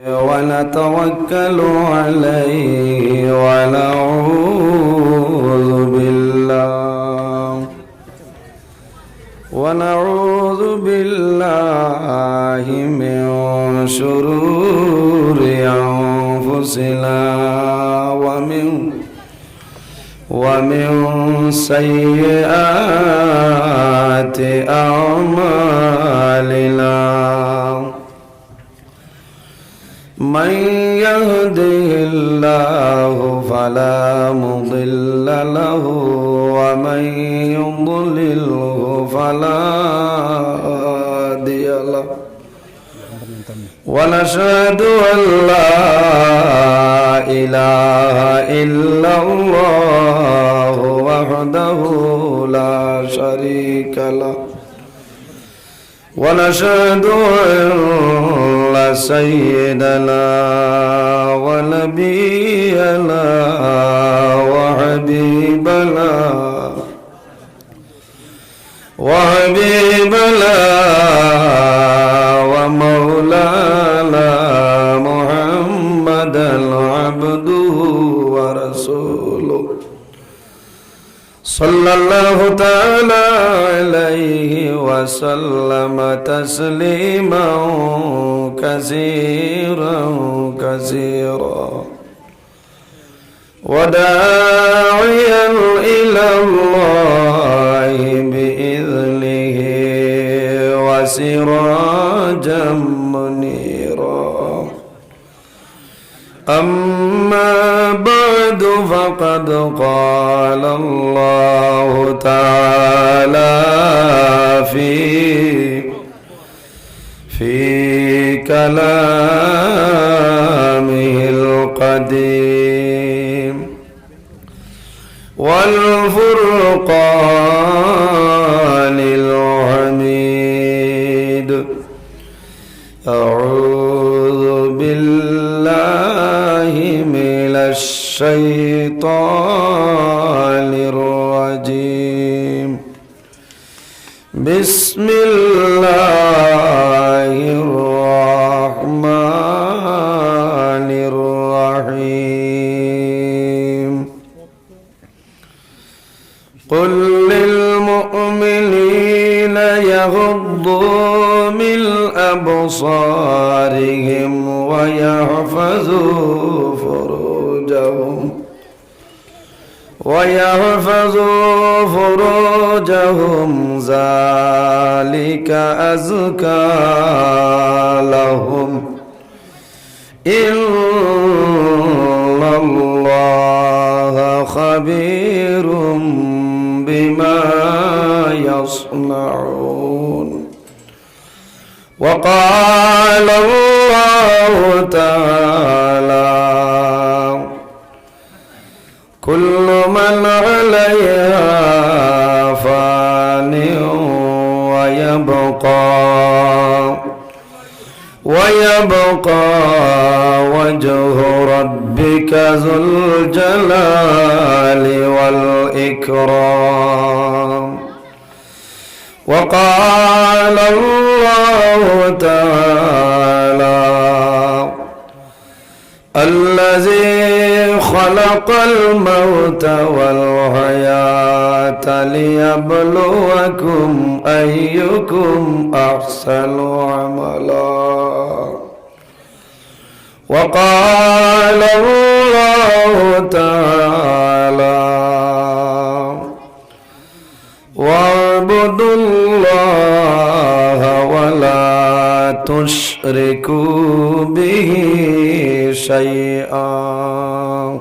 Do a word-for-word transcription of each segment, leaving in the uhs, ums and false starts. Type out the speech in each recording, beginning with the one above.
ونتوكل عليه ونعوذ بالله ونعوذ بالله من شرور أنفسنا ومن ومن سيئات أعمالنا. من يهده الله فلا مضل له ومن يضلله فلا هادي له. ونشهد أن لا إله إلا الله وحده لا شريك له. ونشهد أن سيدنا ونبينا وحبيبنا وحبيبنا ومولانا محمدا عبده ورسوله، صلى الله تعالى عليه وسلم تسليما كثيرا كثيرا. وداعيا إلى الله بإذنه وسراجا منيرا. أما بعد، فقد قال الله تعالى في في كلامه القديم والفرقان الحميد. أعوذ بالله من الشيطان الرجيم. بسم الله الرحمن الرحيم. قل للمؤمنين يغضوا من أبصارهم ويحفظوا فروجهم ويحفظوا فروجهم ذلك أزكى لهم إن الله خبير بما يصنعون. وقال الله تعالى: كل من عليها فان ويبقى، ويبقى وجه ربك ذو الجلال والإكرام. وقال الله تعالى: الذي خلق الموت والحياة ليبلوكم أيكم أحسن عملا. وقال الله تعالى: واعبدوا الله ولا تشركوا به شيئا،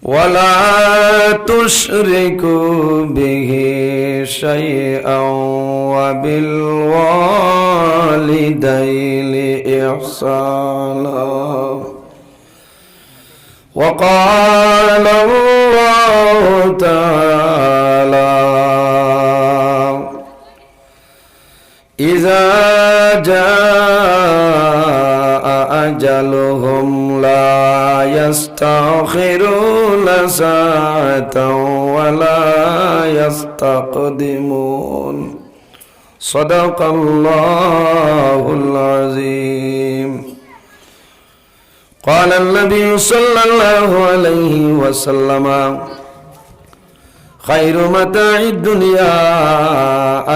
ولا تشركوا به شيئا، وبالوالدين إحسانا. وقال الله تعالى: إذا جاء أجلهم لا يستأخرون ساعة ولا يستقدمون. صدق الله العظيم. قال النبي صلى الله عليه وسلم: خير متاع الدنيا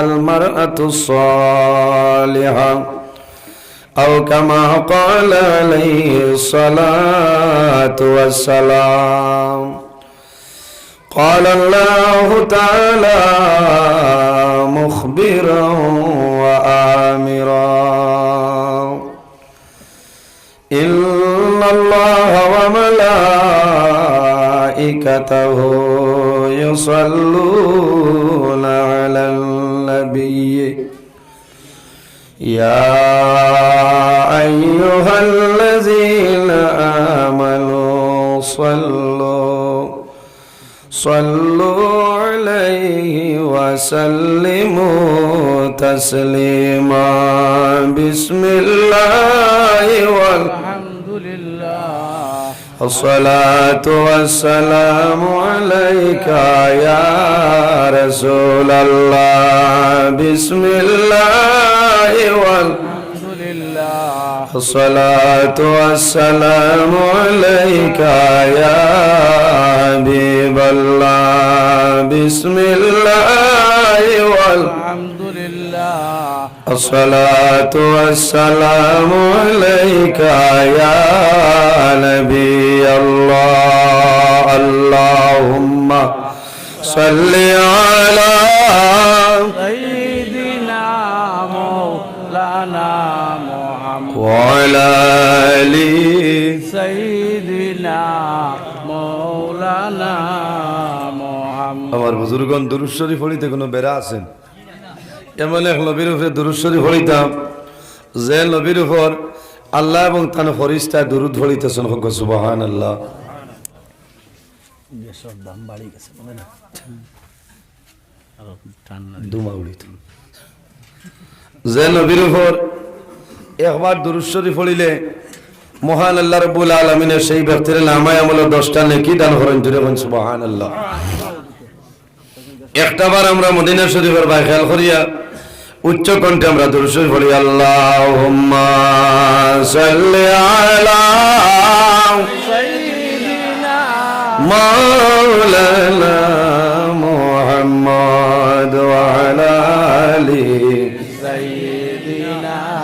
المرأة الصالحة، أو كما قال عليه الصلاة والسلام. قال الله تعالى مخبرا وآمرا: إن الله وملائكته يصلون على النبي، يا أيها الذين آمنوا صلوا صلوا عليه وسلموا تسليما. بسم الله وال- الحمد لله. الصلاة والسلام عليك يا رسول الله. بسم الله وال- الحمد لله. الصلاة والسلام عليك يا حبيب الله. بسم الله وال- الحمد لله. الصلاة والسلام عليك يا نبي الله. اللهم صل على سيدنا مولانا محمد وعلى آل سيدنا مولانا محمد। আমার বুজুর্গণ, দুরূদ শরীফ পড়িতে কোনো বেড়া আছেন? এমন এক নবীর উপরে দুরূদ শরীফ পড়িতাম, যে নবীর উপর আল্লাহ এবং তান ফিরিস্তায় দুরূদ পড়িতেছেন। কউক্কা সুবহানাল্লাহ। গ্যাসর দাম বাড়ি গেছে, বুঝলেন? আরো টান না। ধুমা উড়িত। যে নবীর উপর একবার দুরূদ শরীফ পড়িলে মহান আল্লাহ রাব্বুল আলামিনে সেই ব্যক্তির নামায় আমলে দশটা নেকি দান করেন। জোরে বলুন সুবহানাল্লাহ। একটা বার আমরা মদিনা শরীফর বায় খেয়াল করিয়া উচ্চ কণ্ঠে আমরা দুরূদ শরীফ পড়ি, আল্লাহুম্মা সাল্লি আলা সাইয়্যিদিনা মাওলানা মুহাম্মদ ওয়া আলা আলি সাইয়্যিদিনা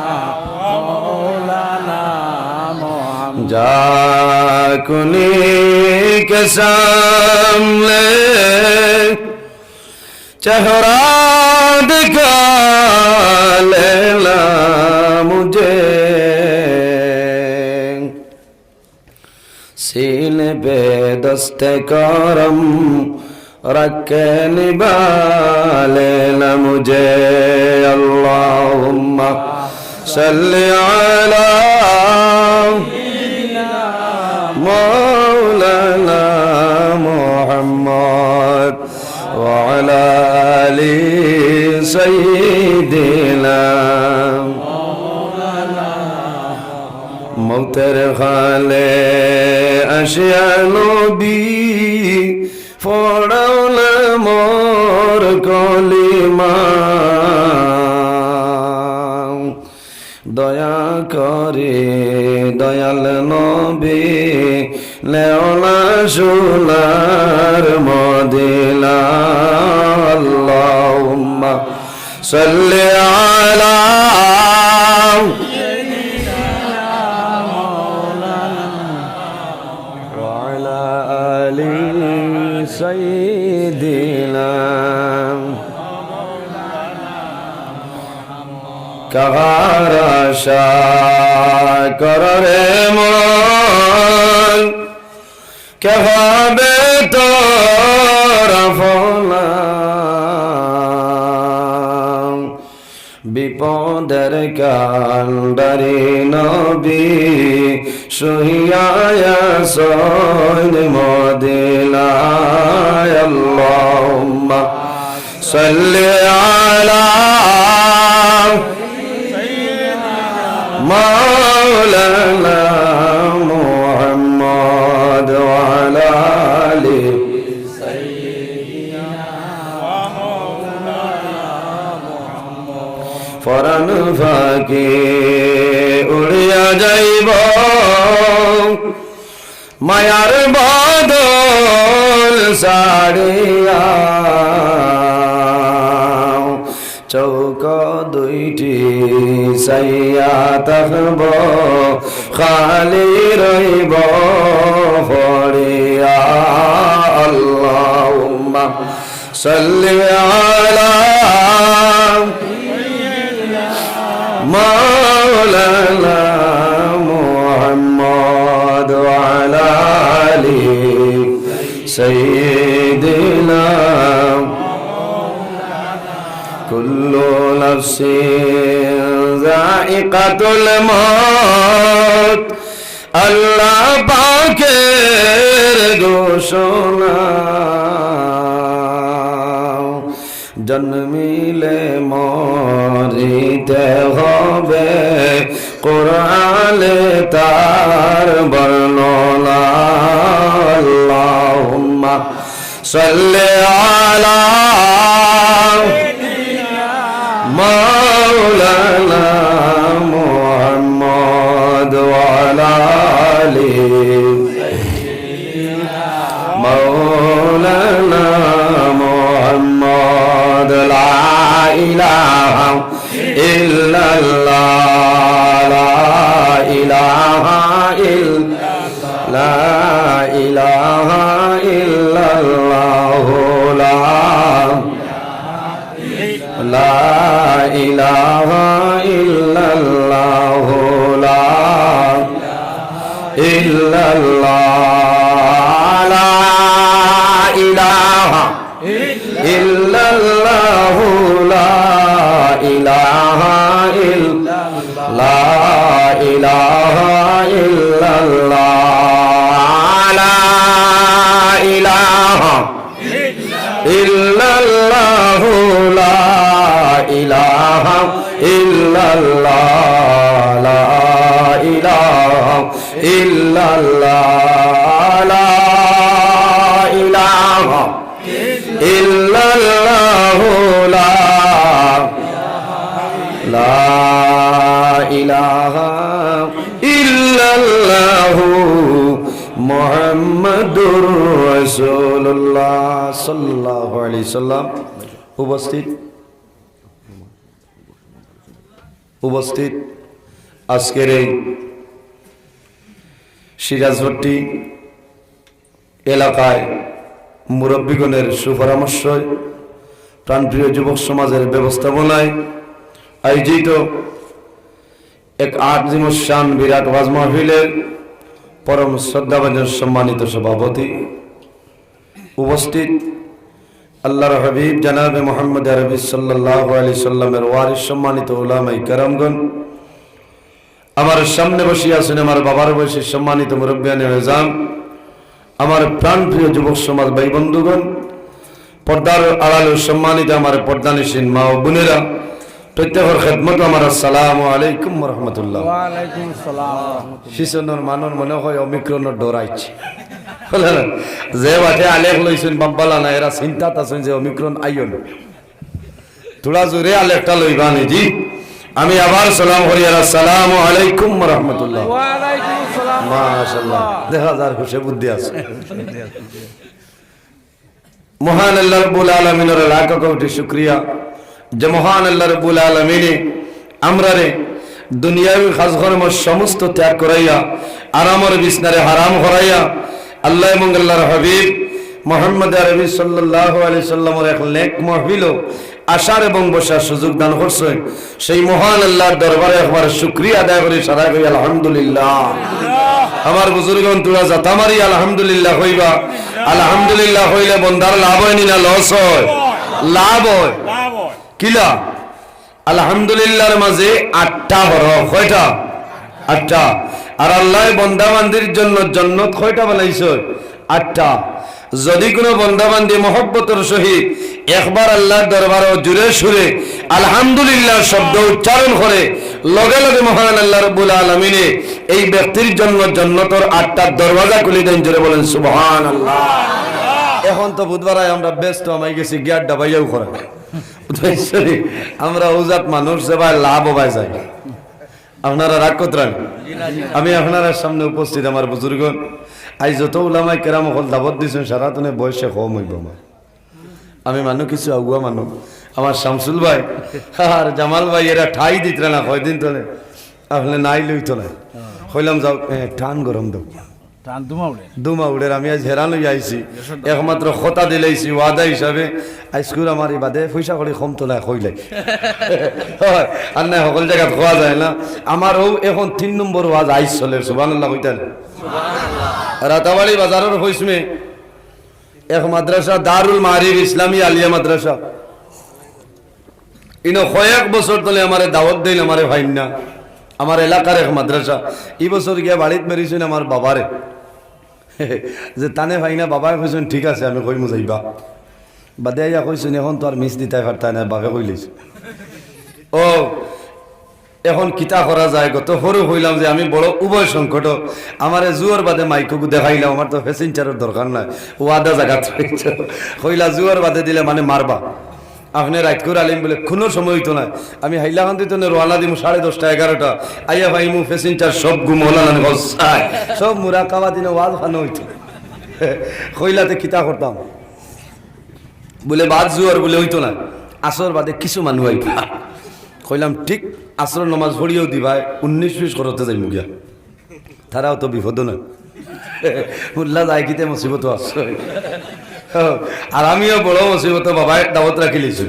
মাওলানা মুহাম্মদ। جا کنی کے سامنے چہرہ دکھا لینا مجھے، سینے پہ دست کرم رکھ کے نبھا لینا مجھے۔ اللہم صل علی مولانا محمد وعلی آل سیدنا۔ মউতের খালে আসিয়া নবী পড়াও না মোর কলিমা। দয়া করে দয়াল নবী নেও না সোনার মদিনা। আল্লাহুম্মা সাল্লি আলা ওয়া আলা আলি সাইয়্যিদিনা। কাহার আশা করে রে মন, কে হবে তোর আপনা? বিপদের কান্ডারি নবী শুইয়া আছইন মদিনায়। আল্লাহুম্মা সাল্লি আলা মাওলানা মুহাম্মদ ওয়া আলা আলি পরাণ পাখি উড়িয়া যাইব, মায়ার বদন ছাড়িয়া চউখ দুইটি চাইয়া থাকব, খালি রইব পড়িয়া। আল্লাহুম্মা সাল্লি আলা মাওলানা মুহাম্মদ ওয়া আলা আলি সাইয়্যিদিনা। কুল্লু নাফসিন যায়িকাতুল মাউত, আল্লাহ পাকের ঘোষণা, জন্মিলে মরিতে হবে, কোরআনে তার বর্ণনা। আল্লাহুম্মা সাল্লি আলা মাওলানা মুহাম্মদ ওয়া আলা আলি মাওলানা মুহাম্মদ। লা ইলাহা ইল্লাল্লাহ, লা ইলাহা ইল্লাল্লাহ, লা ইলাহা ইল্লাল্লাহ, লা লা ইলাহা ইল্লাল্লাহু লা ইল্লাল্লাহ, লা ইলাহা ইল্লাল্লাহু লা ইলাহা ইল-, লা ইলাহা ইল্লাল্লাহ, লা ইলাহা ইল্লাল্লাহু লা ইলাহা ইল্লাল্লাহ, লা ইলাহা ইল্লাল্লাহ, লা ইলাহা ইল্লাল্লাহু লা, লা ইলাহা ইল্লাল্লাহু মুহাম্মাদুর রাসূলুল্লাহ সাল্লাল্লাহু আলাইহি সাল্লাম। উপস্থিত, উপস্থিত আজকের এই সিরাজপট্টি এলাকায় মুরব্বীগণের সুপরামর্শয় প্রাণপ্রিয় যুবক সমাজের ব্যবস্থাপনায় আয়োজিত এক আজিমুশ শান বিরাট ওয়াজ মাহফিলের পরম শ্রদ্ধাভাজন সম্মানিত সভাপতি, উপস্থিত আল্লাহর হাবিব জনাবে মুহাম্মদ আরবি সাল্লাল্লাহু আলাইহি সাল্লামের ওয়ারিস সম্মানিত উলামায়ে কেরামগণ, আমার সামনে বসিয়া আছেন আমার বাবার বয়সী সম্মানিত মুরব্বিয়ানে এজাম, আমার প্রাণপ্রিয় যুবক সমাজ ভাই বন্ধুগণ, পর্দার আড়ালে সম্মানিত আমার পর্দানিশীন মা ও বোনেরা, প্রত্যেকের খেদমত আমার আসসালামু আলাইকুম ওয়া রাহমাতুল্লাহ। ওয়ালাইকুম আসসালাম। শিশনর মানুর মনে হয় অমিক্রণর ডর আইছে। যে বাটে আলেক লইছইন বাব্বালা না, এরা চিন্তাত আছইন যে অমিক্রণ আইও না। থুড়া জোরে আলেকটা লইবা নি জি। আমি আবার সালাম করি, আর আসসালামু আলাইকুম ওয়া রাহমাতুল্লাহ। ওয়ালাইকুম আসসালাম। মাশাআল্লাহ। দেখা যার হুশে বুদ্ধি আছে। মহান আল্লাহ রাব্বুল আলামিনর লাখ কোটি শুকরিয়া যে মহান আল্লাহ রাব্বুল আলামিনে আমরারে দুনিয়াবি কাজকর্ম সমস্ত ত্যাগ করাইয়া, আরামর বিছনারে হারাম করাইয়া, আল্লাহ এবং আল্লাহর হাবিব মুহাম্মদ আরবি সাল্লাল্লাহু আলাইহি সাল্লামর এক নেক মাহফিলো আসার এবং বসার সুযোগ দান করছইন। সেই মহান আল্লাহর দরবারে একবার শুকরিয়া আদায় করি, সারা করি আলহামদুলিল্লাহ। আমার বুজুর্গগণ, থুড়া জাতা মারি আলহামদুলিল্লাহ কইবা। আলহামদুলিল্লাহ কইলে বন্দার লাভ অয়নি না লস অয়? লাভ অয়। কিলা? আলহামদুলিল্লাহর মাঝে আটটা হরফ। কয়টা? আটটা। আর আল্লায় বন্দা বান্দির জন্য জন্নত কয়টা বানাইছইন? আটটা। যদি কোনো বন্দা বান্দি মহব্বতর সহিত একবার আল্লাহর দরবারো জোরে সুরে আলহামদুলিল্লাহ শব্দ উচ্চারণ করে, লগে লগে মহান আল্লাহ রাব্বুল আলামিনে এই ব্যক্তির জন্য জন্নতর আটটা দরওয়াজা খুলি দেইন। জোরে বলেন সুবহানাল্লাহ। এখন তো বুধবার আয়, আমরা ব্যস্ত, আমি গেছি গিয়ার ডাবাইয়াও করা। বুঝছইন নি? আমরা উজাত মানুষ, যেবায় লাভ অবায় যায়। আপনারা রাগ করতরা নি? আমি আপনারার সামনে উপস্থিত আমার বুজুর্গন, আইজ যত উলামায়ে কেরাম অকল দাওয়াত দিছইন, সারাতনে বয়সে কম অইবো আমার। আমি মানু কিছু আগুয়া মানু, আমার শামসুল ভাই আর জামাল ভাই এরা ঠাই দিতরা না, কয়দিন তলে আপনে নাই লইতো না। কইলাম, "যাও, এ, টান গরম দেও।" টান ধুমা উড়ে। ধুমা উড়ের, আমি আইজ হেরান অইয়া আইছি। একমাত্র কথা দিলাইছি ওয়াদা হিসাবে, আইজকুর আমার ইবাদে পয়সা কড়ি কম তোলায় কইলাই। হয়, আর না, হকল জাগাত কওয়া যায় না। আমার অউ এখন তিন নম্বর ওয়াজ আইজ চলের, সুবহানাল্লাহ কইতা নি? রাতাবাড়ি বাজারর কইসমে এক মাদ্রাসা, দারুল মারিফ ইসলামী আলিয়া মাদ্রাসা, ইনো কয়েক বছর তলে আমারে দাওয়াত দেইন, আমারে পাইন না। আমার এলাকার এক মাদ্রাসা, ই বছর গিয়া বাড়িত বেরিছইন আমার বাবারে। যে তানে পাই না, বাবায় কইছইন, "ঠিক আছে, আমি কইমু, যাইবা।" বাদে আইয়া কইছইন, "এখন তো আর মিস দিতায় পারতায় না, বাপে কইলিছইন।" ও, এখন কিতা করা যায়? গত হরু কইলাম যে আমি বড় উভয় সংকট, আমারে জুয়ার বাদে মাইকগু দেখাইলাম, আমার তো passengerর দরকার নাই, ওয়াদা জাগাত রইছে। কইলা, "জুয়ার বাদে দিলে মানে মারবা।" আপনে রাইতকুর আলিম বলে, "কুনু সময় অইতো নায়, আমি হাইলাকান্দি তনে রওয়ানা দিমু সাড়ে দশটা, এগারোটা, আইয়া পাইমু passenger সব ঘুম হলা না, হসায়, সব মুরাকাবা দিনে ওয়াজ খানো অইতো।" কইলাতে কিতা করতাম? বলে, "বাদ জুয়ার বলে অইতো না, আসর বাদে কিছু মানু আইবা।" কইলাম, "ঠিক, আসর নমাজ পড়িয়াউ দিবায়, উনিশ বিশ করতে যাইমু গিয়া।" তারাও তো বিপদ না। মোল্লা যায় কিতে মুসিবত আছে। আর আমিও বড় মুসিবত, বাবায় দাওয়াত রাখিলিছইন।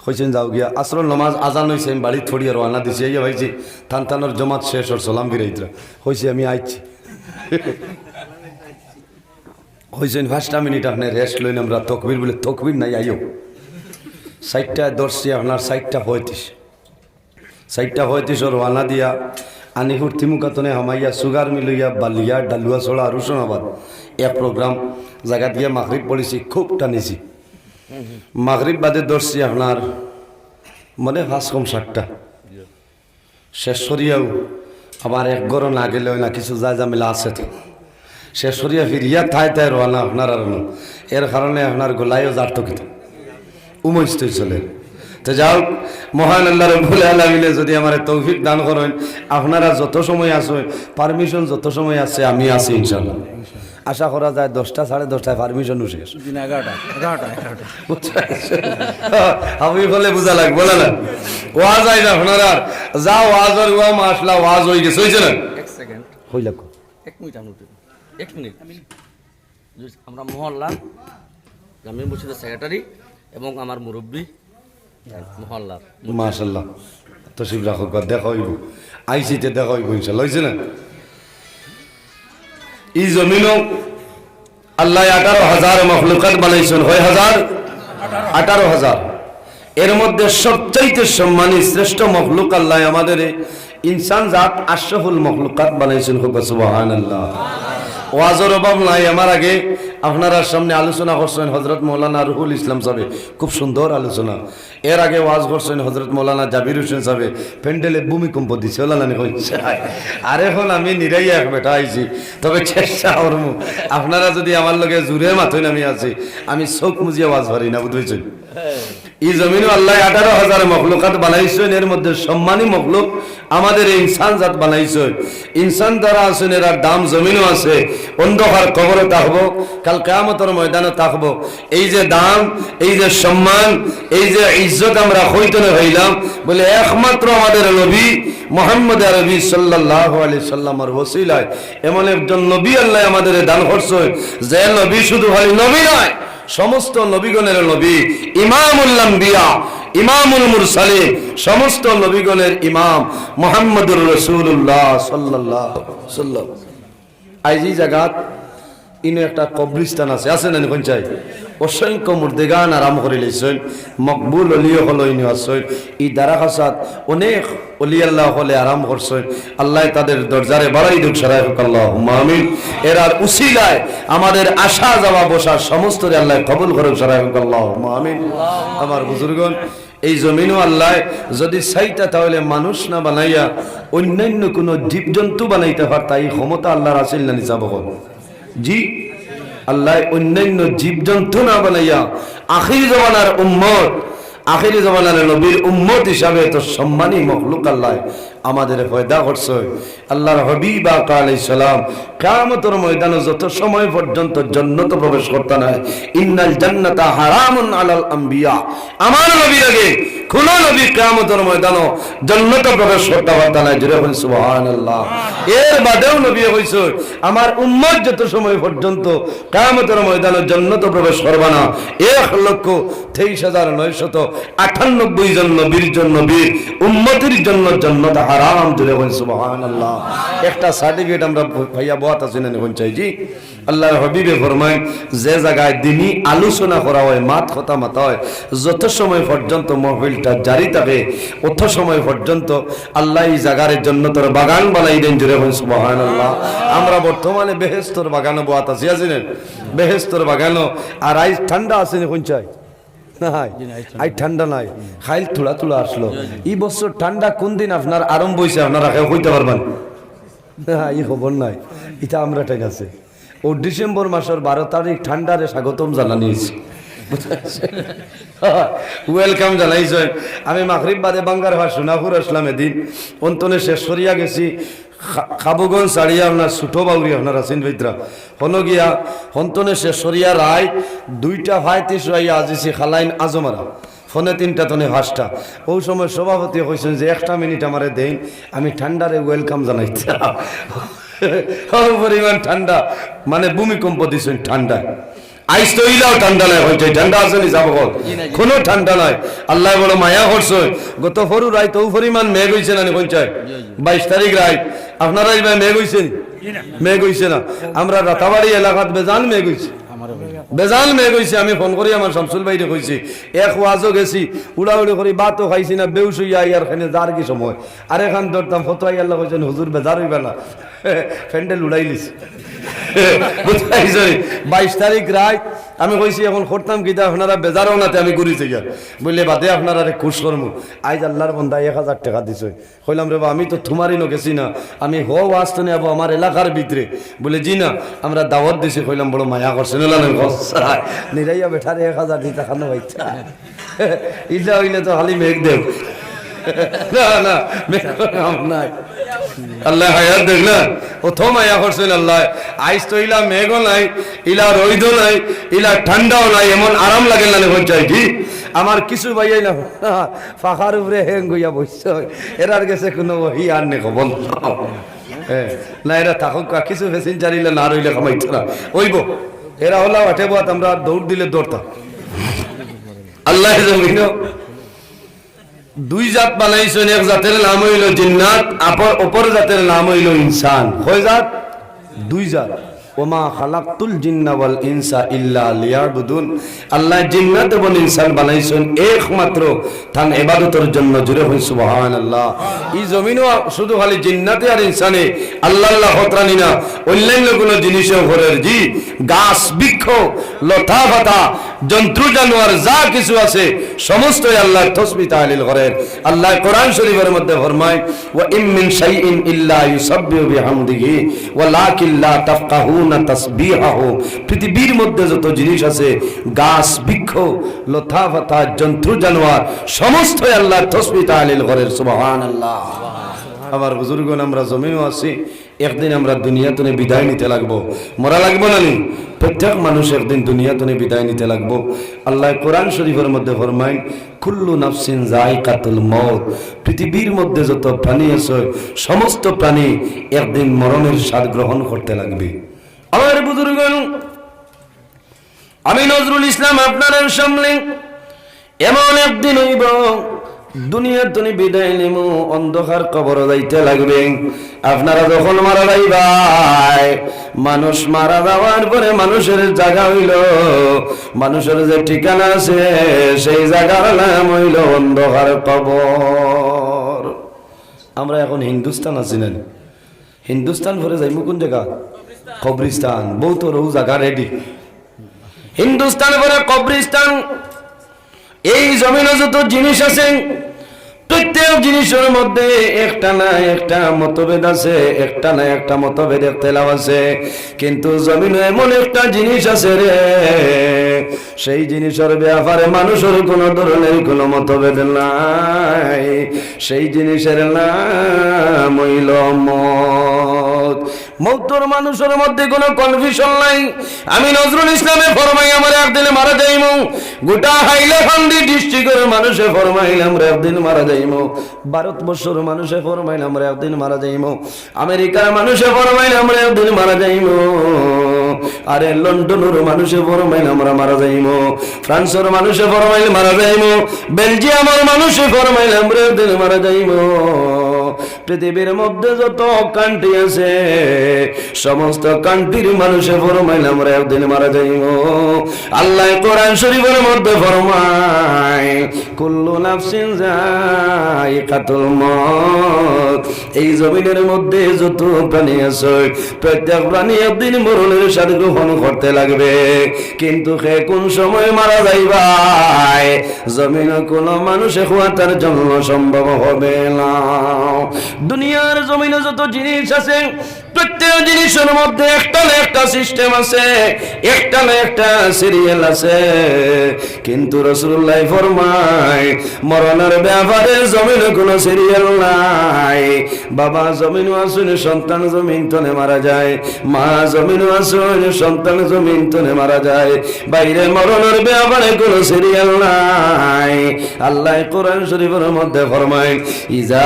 কইছইন, "যাও গিয়া, আসরর নমাজ আজান অইছে, আমি বাড়িত পড়িয়া রওয়ানা দিছি।" আইয়া পাইছি, থান থানর জমাত শেষ, অর সালাম ফিরাইতরা। কইছি, "আমি আইছি।" কইছইন, "পাঁচটা মিনিট আপনে rest লইন, আমরা তকবির।" বলে, "তকবির নাই, আইও।" চাইরটা ধরছি আপনার, চাইরটা পঁয়ত্রিশ। চাইরটা পঁয়ত্রিশো রওয়ানা দিয়া আনিপুর তিমুকাতনে হামাইয়া সুগার মিল অইয়া বালিয়া, ডালুয়া ছড়া, রুশনাবাদ এক program জাগাত গিয়া মাগরিব পড়ছি, খুব টানিছি। মাগরিব বাদে ধরছি আপনার মানে পাঁচ কম সাতটা। শেষ করিয়াও আবার এক ঘরো না গেলে অয় না, কিছু যায় ঝামেলা আছে তো। শেষ করিয়া ফিরিয়া থায় থায় রওয়ানা আপনার আর নু। এর কারণে আপনার গলায়ও যার তো কিতা উমস্ত চলে। তো যাও, মহান আল্লাহ রব্বুল আলামিনে যদি আমারে তৌফিক দান করইন, আপনারা যত সময় আছইন, permission যত সময় আছে, আমি আছি ইনশাআল্লাহ। আশা করা যায় দশটা, সাড়ে দশটায় permission ও শেষ। দিন এগারোটা, এগারোটা, এগারোটা। বুঝতে পারছেন? আমি বলে বুঝা লাগবো না, না? ওয়াজ আইজ আপনারা, যা ওয়াজ আর ওয়া মাসলা ওয়াজ অই গেছে, অইছে না? এক সেকেন্ড। হইল কো? এক মিনিট, আমি উঠি। এক মিনিট। জি, আমরা মহল্লার জামি মসজিদের সেক্রেটারি এবং আমার মুরব্বী মহল্লার। মাশাআল্লাহ, তশরিফ রাখউক্কা, দেখা অইবো, আইসিতে দেখা অইবো ইনশাআল্লাহ, অইছে না? ই জমিনো আল্লায় আঠারো হাজার মখলুকাত বানাইছইন, কয় হাজার? আঠারো হাজার। এর মধ্যে সবচাইতে সম্মানী শ্রেষ্ঠ মখলুক আল্লায় আমাদেরে ইনসান জাত আশরাফুল মখলুকাত বানাইছইন, কউক্কা সুবহানাল্লাহ। ওয়াজর অভাব নাই, আমার আগে আপনারার সামনে আলোচনা করছইন হযরত মাওলানা রুহুল ইসলাম সাবে, খুব সুন্দর আলোচনা। এর আগে ওয়াজ করছইন হযরত মাওলানা জাবির হোসেন সাবে, প্যান্ডেলে ভূমিকম্প দিছে, অলা নানি কইছে। আর এখন আমি নিরাইয়া এক বেটা আইছি, তবে চেষ্টা করমু, আপনারা যদি আমার লগে জুরে মাতইন আমি আছি, আমি চউখ মুজিয়া ওয়াজ পারি না, বুঝছইন? ই জমিনো আল্লায় আঠারো হাজার মখলুকাত বানাইছইন, এর মধ্যে সম্মানী মখলুক আমাদের এই ইনসান জাত বানাইছইন। ইনসান যারা আছইন, এরার দাম জমিনো আছে, অন্ধকার কবরো থাকবো, কাল কিয়ামতর ময়দানো থাকবো। এই যে দাম, এই যে সম্মান, এই যে ইজ্জত আমরা কই তনে পাইলাম, বলে একমাত্র আমাদের নবী মুহাম্মদ আরবি সাল্লাল্লাহু আলাইহি সাল্লামর ওসিলায়। এমন একজন নবী আল্লায় আমাদেরে দান করছইন, যে নবী শুধু খালি নবী নায়, সমস্ত নবীগণের নবী, ইমামুল আম্বিয়া, ইমামুল মুরসালিন, সমস্ত নবীগণের ইমাম মুহাম্মদুর রাসূলুল্লাহ সাল্লাল্লাহু আলাইহি ওয়াসাল্লাম। আইজ ই জাগাত ইনো একটা কবরস্থান আছে, আছে না নি কইন চাই? অসংখ্য মুর্দেগান আরাম করিলাইছইন, মকবুল অলি অকল ইনো আছইন। ই দারাখাসাত অনেক অলি আল্লাহ অকলে আরাম করছইন, আল্লায় তাদের দরজারে বাড়াই দেউক, সারাই কউক্কা আল্লাহুম্মা আমিন। এরার উসিলায় আমাদের আসা যাওয়া বসা সমস্তরে আল্লায় কবুল করউক, সারাই কউক্কা আল্লাহুম্মা আমিন। আমার বুজুর্গন, এই জমিনো আল্লায় যদি চাইতা তাহলে মানুষ না বানাইয়া অন্যান্য কুনু জীবজন্তু বানাইতা পারতা, ই ক্ষমতা আল্লার আছিল না নি সাব অকল? জি, আল্লায় অন্যান্য জীবজন্তু না বানাইয়া আখিরি জমানার উম্মত, আখিরি জমানার নবীর উম্মত হিসাবে এত সম্মানী মখলুক আল্লায় আমাদের পয়দা করছইন। আল্লাহর হাবিব আকা আলাইহিস সালাম কিয়ামতর ময়দানো যত সময় পর্যন্ত জন্নত প্রবেশ করতা নায়, ইন্নাল জান্নাতা হারামুন আলাল আম্বিয়া, আমার নবীর আগে কোনো নবী কিয়ামতর ময়দানো জন্নত প্রবেশ করতা পারতা নায়। জোরে কইন সুবহানাল্লাহ। এর বাদেও নবী কইছইন, আমার উম্মত যত সময় পর্যন্ত কিয়ামতর ময়দানো জন্নত প্রবেশ করবা না, এক লক্ষ তেইশ হাজার নয়শত আটানব্বই জন নবীর জন্য, নবীর উম্মতির জন্য জন্নত হারাম। জোরে কইন সুবহানাল্লাহ। একটা সার্টিফিকেট আমরা পাইয়া বওয়াত আছি না নি, কইন চাই জি। আল্লাহর হাবিবে ফরমাইন, যে জাগায় দিনি আলোচনা করা অয়, মাত কথা মাতা অয়, যত সময় পর্যন্ত মহফিলটা জারি থাকে, অত সময় পর্যন্ত আল্লায় ই জাগারে জন্নতর বাগান বানাই দেইন। জোরে কইন সুবহানাল্লাহ। আমরা বর্তমানে বেহেস্তর বাগানো বওয়াত আছি, আছি না? বেহেস্তর বাগানো। আর আইজ ঠান্ডা আছে নি, কইন চাই? না, হাই। আইজ ঠান্ডা নাই। খাইল থুড়া থুড়া আসলো। ই বছর ঠান্ডা কোন দিন আপনার আরম্ভ অইছে, আপনারা কেউ কইতা পারবা নি? না, ই খবর নাই। ইটা আমরা টাইম আছে। ও ডিসেম্বর মাসর বারো তারিখ ঠান্ডারে স্বাগতম জানানি অইছে। Welcome জানাইছইন। আমি মাগরিব বাদে বাঙ্গার ভাই সোনাপুর আসলাম এদিন। অন্তনে শেষ করিয়া গেছি। খা-, খাবুগঞ্জ ছাড়িয়া আপনার ছোট বাউরি আপনার আছেন ভিতরা। হনো গিয়া হন্তনে শেষ করিয়া রাইত দুইটা পঁয়ত্রিশ আইয়া আজিছি খালাইন আজমারা। ফোনে তিনটা তনে পাঁচটা। ওই সময় সভাপতি কইছইন যে একটা মিনিট আমারে দেইন, আমি ঠান্ডারে welcome জানাইতাম। ও পরিমাণ ঠান্ডা, মানে ভূমিকম্প দিছইন ঠান্ডা। আইজ তো ইলাও ঠান্ডা নাই, কইন চাই ঠান্ডা আছে নি? যাবো কল। কোনো ঠান্ডা নাই। আল্লায় বড় মায়া করছইন। গত ফরু রাইত ও পরিমাণ মেঘ অইছে না নি, কইন চাই? বাইশ তারিখ রাইত আপনারা ইবায় মেঘ অইছে নি? মেঘ অইছে না। আমরা রাতাবাড়ি এলাকাত বেজান মেঘ অইছে। বেজান মেঘ অইছে। আমি ফোন করি আমার শামসুল ভাইরে কইছি, এক ওয়াজও গেছি, উড়াউড়ি করি ভাতও খাইছি না, বেউস অইয়া আইয়ার খানে যার কি সময়। আরেকখান ধরতাম, ফতোয়া আইয়াল্লা কইছইন, "হুজুর বেজার অইবা না।" প্যান্ডেল উড়াইলিছি। বুঝছইন? বাইশ তারিখ রাইত আমি কইছি, "এখন করতাম কিতা, আপনারা বেজার অও না তে আমি ঘুরি যাইয়ার।" বলে, "বাদে আপনারারে খুশ করমু।" আইজ আল্লাহর বন্দায় এক হাজার টেকা দিছইন। কইলাম, "রে বা, আমি তো তুমার ইনো গেছি না, আমি হো ওয়াজ তো নিয়াবো আমার এলাকার ভিতরে।" বলে, "জি না, আমরা দাওয়াত দিছি।" কইলাম, "বড় মায়া করছইন।" নিরাইয়া বেটারে এক হাজার দিতা খানো ভাইতা। ইলা অইলে তো খালি মেঘ দেও। না, না, মেঘ নাই। আল্লায় হায়াত দেউক না, অত মায়া করছইন আল্লায়। আইজ তো ইলা মেঘও নাই, ইলা রইদও নাই, ইলা ঠান্ডাও নাই, এমন আরাম লাগে না নি, কইন চাই জি। আমার কিছু ভাইয়াইন না, পাখার উপরে হেং অইয়া বইছইন, এরার গেছে কোনো ওহি আর নি খবর। হ্যাঁ, না, এরা থাকউক্কা, কিছু passenger ইলা না রইলে কামাইতো না। অইবো, এরা অলা আটে বওয়াত আমরা দৌড় দিলে দৌড়তা। আল্লায় জমিনো দুই জাত বানাইছইন, এক জাতের নাম অইলো জিন্নাত, আপর-, অপর জাতের নাম অইলো ইনসান। কয় জাত? দুই জাত। "ওমা খালাকতুল জিন্না ওয়াল ইনসা ইল্লা লিয়াবুদুন।" আল্লায় জিন্নাত এবং ইনসান বানাইছইন একমাত্র তান ইবাদতর জন্য। জোরে কইন সুবহানাল্লাহ। ই জমিনো শুধু খালি জিন্নাতে আর ইনসানে আল্লাহ আল্লাহ করতরা নি না, অইন্যান্য কোনো জিনিসেও করের। জি, গাছ, বৃক্ষ, লতা, পাতা, জন্তু, জানোয়ার যা কিছু আছে, সমস্তই আল্লাহর তসবিহ তাহলিল করের। আল্লায় কোরআন শরীফর মধ্যে ফরমাইন, "ওয়া ইম মিন শাইইন ইল্লা ইউসাব্বিহু বিহামদিহি ওয়ালাকিন লা তাফকাহুনা তাসবিহাহুম।" পৃথিবীর মধ্যে যত জিনিস আছে, গাছ, বৃক্ষ, লতা, পাতা, জন্তু, জানোয়ার, সমস্তই আল্লাহর তসবিহ তাহলিল করের। সুবহানাল্লাহ। আমার বুজুর্গণ, আমরা জমিনো আছি, একদিন আমরা দুনিয়া তনে বিদায় নিতে লাগবো, মরা লাগবো না নি? প্রত্যেক মানুষ একদিন দুনিয়া তনে বিদায় নিতে লাগবো। আল্লায় কোরআন শরীফর মধ্যে ফরমাইন, "কুল্লু নাফসিন যায়িকাতুল মউত।" পৃথিবীর মধ্যে যত প্রাণী আছে, সমস্ত প্রাণী একদিন মরণের স্বাদ গ্রহণ করতে লাগবে। আমার বুজুর্গণ, আমি নজরুল ইসলাম আপনারার সামনে এমন একদিন অইবো, দুনিয়া তনে বিদায় নিমু, অন্ধকার কবরো যাইতে লাগবে। আপনারা যখন মারা যাইবায়, মানুষ মারা যাওয়ার পরে মানুষের জাগা অইলো, মানুষের যে ঠিকানা আছে, সেই জাগার নাম অইলো অন্ধকার কবর। আমরা এখন হিন্দুস্তান আছি না নি? হিন্দুস্তান পরে যাইমু কোন জাগা? কবরিস্তান। বউতর অউ জাগা ready। হিন্দুস্তান পরে কবরিস্তান। এই জমিনো যত জিনিস আছে, প্রত্যেক জিনিসর মধ্যে একটা না একটা মতভেদ আছে, একটা না একটা মতভেদ, ইখতিলাফ আছে। কিন্তু জমিনো এমন একটা জিনিস আছে রে, সেই জিনিসর ব্যাপারে মানুষর কোনো ধরনের কোনো মতভেদ নাই। সেই জিনিসর নাম অইলো মউত। মউতর মানুষর মধ্যে কোনো confusion নাই। আমি নজরুল ইসলামে ফরমাই, আমরা একদিন মারা যাইমু। গোটা হাইলাকান্দি district-র মানুষে ফরমাইল, আমরা একদিন মারা যাইমু। ভারতবর্ষর মানুষে ফরমাইল, আমরা একদিন মারা যাইমু। আমেরিকার মানুষে ফরমাইল, আমরা একদিন মারা যাইমু। আরে, লন্ডনর মানুষে ফরমাইল, আমরা মারা যাইমু। ফ্রান্সর মানুষে ফরমাইল, মারা যাইমু। বেলজিয়ামর মানুষে ফরমাইল, আমরা একদিন মারা যাইমু। পৃথিবীর মধ্যে যত country আছে, সমস্ত country-র মানুষে ফরমাইল, আমরা একদিন মারা যাইমু। আল্লায় কোরআন শরীফর মধ্যে ফরমায়, "কুল্লু নাফসিন যায়িকাতুল মউত।" এই জমিনর মধ্যে যত প্রাণী আছে, প্রত্যেক প্রাণী একদিন মরণর স্বাদ গ্রহণ করতে লাগবে। কিন্তু কে কোন সময় মারা যাইবায়, জমিনো কোনো মানুষে কওয়া তার জন্য সম্ভব হবে না। দুনিয়ার জমিনো যত জিনিস আছে, প্রত্যেক জিনিসর মধ্যে একটা না একটা system আছে, একটা না একটা serial আছে। কিন্তু রাসূলুল্লায় ফরমায়, মরণর ব্যাপারে জমিনো কোনো serial নাই। বাবা জমিনো আছইন, সন্তান জমিন তনে মারা যায়। মা জমিনো আছইন, সন্তান জমিন তনে মারা যায়। বাইরে মরণর ব্যাপারে কোনো serial নাই। আল্লায় কোরআন শরীফর মধ্যে ফরমায়, "ইজা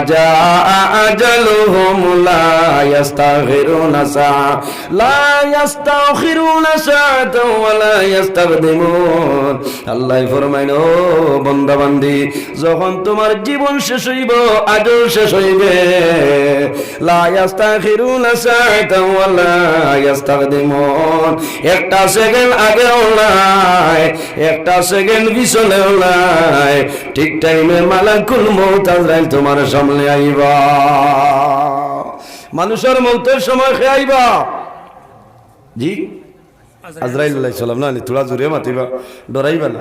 জাআ আজালুহুম লা ইয়াস্তাখিরুনা সাআ, লা ইয়াস্তাখিরুনা সাআতাও ওয়া লা ইয়াস্তাকদিমুন।" আল্লায় ফরমাইন, "ও বান্দা বান্দি, যখন তোমার জীবন শেষ অইবো, আজল শেষ অইবে, লা ইয়াস্তাখিরুনা সাআতাও ওয়া লা ইয়াস্তাকদিমুন, একটা second আগেও নাই, একটা second পিছনেও নাই, ঠিক time-এ মালাকুল মউত আজরাইল তোমার সামনে আইবা।" মানুষর মউতর সময় কে আইবা? জি? আজরাইল আলাইহিস সালাম না নি? থুড়া জুরে মাতিবা, ডরাইবা না।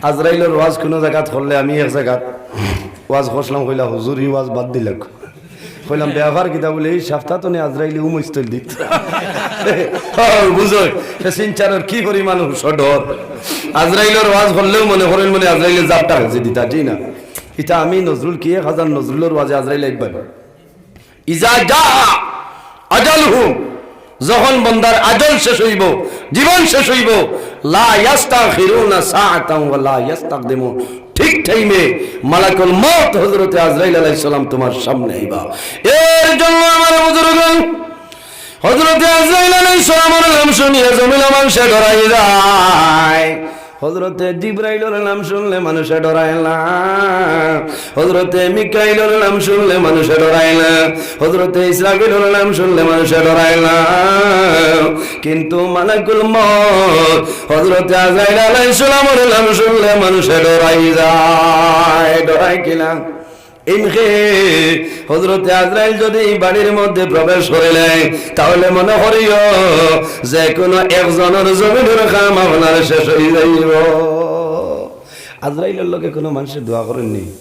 আজরাইলর ওয়াজ কুনু জাগাত করলে আমি এক জাগাত ওয়াজ করছিলাম, কইলা, "হুজুর, ই ওয়াজ বাদ দিলাউক।" কইলাম, "ব্যাপার কিতা?" বলে, "এই সাপ্তা তনে আজরাইলে উমস্থল দিত।" ও, বুঝো, সে শিলচরর কি পরিমাণ উচ্চ ডর। আজরাইলর ওয়াজ করলেও মনে করইন মনে আজরাইলে জাপটা হেজি দিতা, জি না? ইতা আমি নজরুল কি এক হাজার নজরুলর ওয়াজে আজরাইল আইবা। ইজা জাআ আজালুহুম, যখন বন্দার আজল শেষ অইবো, জীবন শেষ অইবো, লা ইয়াস্তাখিরুনা সাআতাও ওয়া লা ইয়াস্তাকদিমুন, ঠিক time-এ মালাকুল মউত হযরতে আজরাইল আলাইহিস সালাম তোমার সামনে আইবা। এর জন্য আমার বুজুর্গ, হযরতে আজরাইল আলাইহিস সালামর নাম শুনিয়া জমিনো মানষে ডরাই যায়। হযরতে জিব্রাইলর নাম শুনলে মানষে ডরায় না, হযরতে মিকাইলর নাম শুনলে মানষে ডরায় না, হযরতে ইসরাফিলর নাম শুনলে মানষে ডরায় না। কিন্তু মালাকুল মউত হযরতে আজরাইল আলাইহিস সালামর নাম শুনলে মানষে ডরাই যায়। ডরায় কিনা? ইনকে হযরতে আজরাইল যদি বাড়ির মধ্যে প্রবেশ করিলে, তাহলে মনে করিও যে কোনো একজনর জমিনর কাম আপনার শেষ অই যাইবো। আজরাইলর লগে কোনো মানষে দোয়া করইন নি?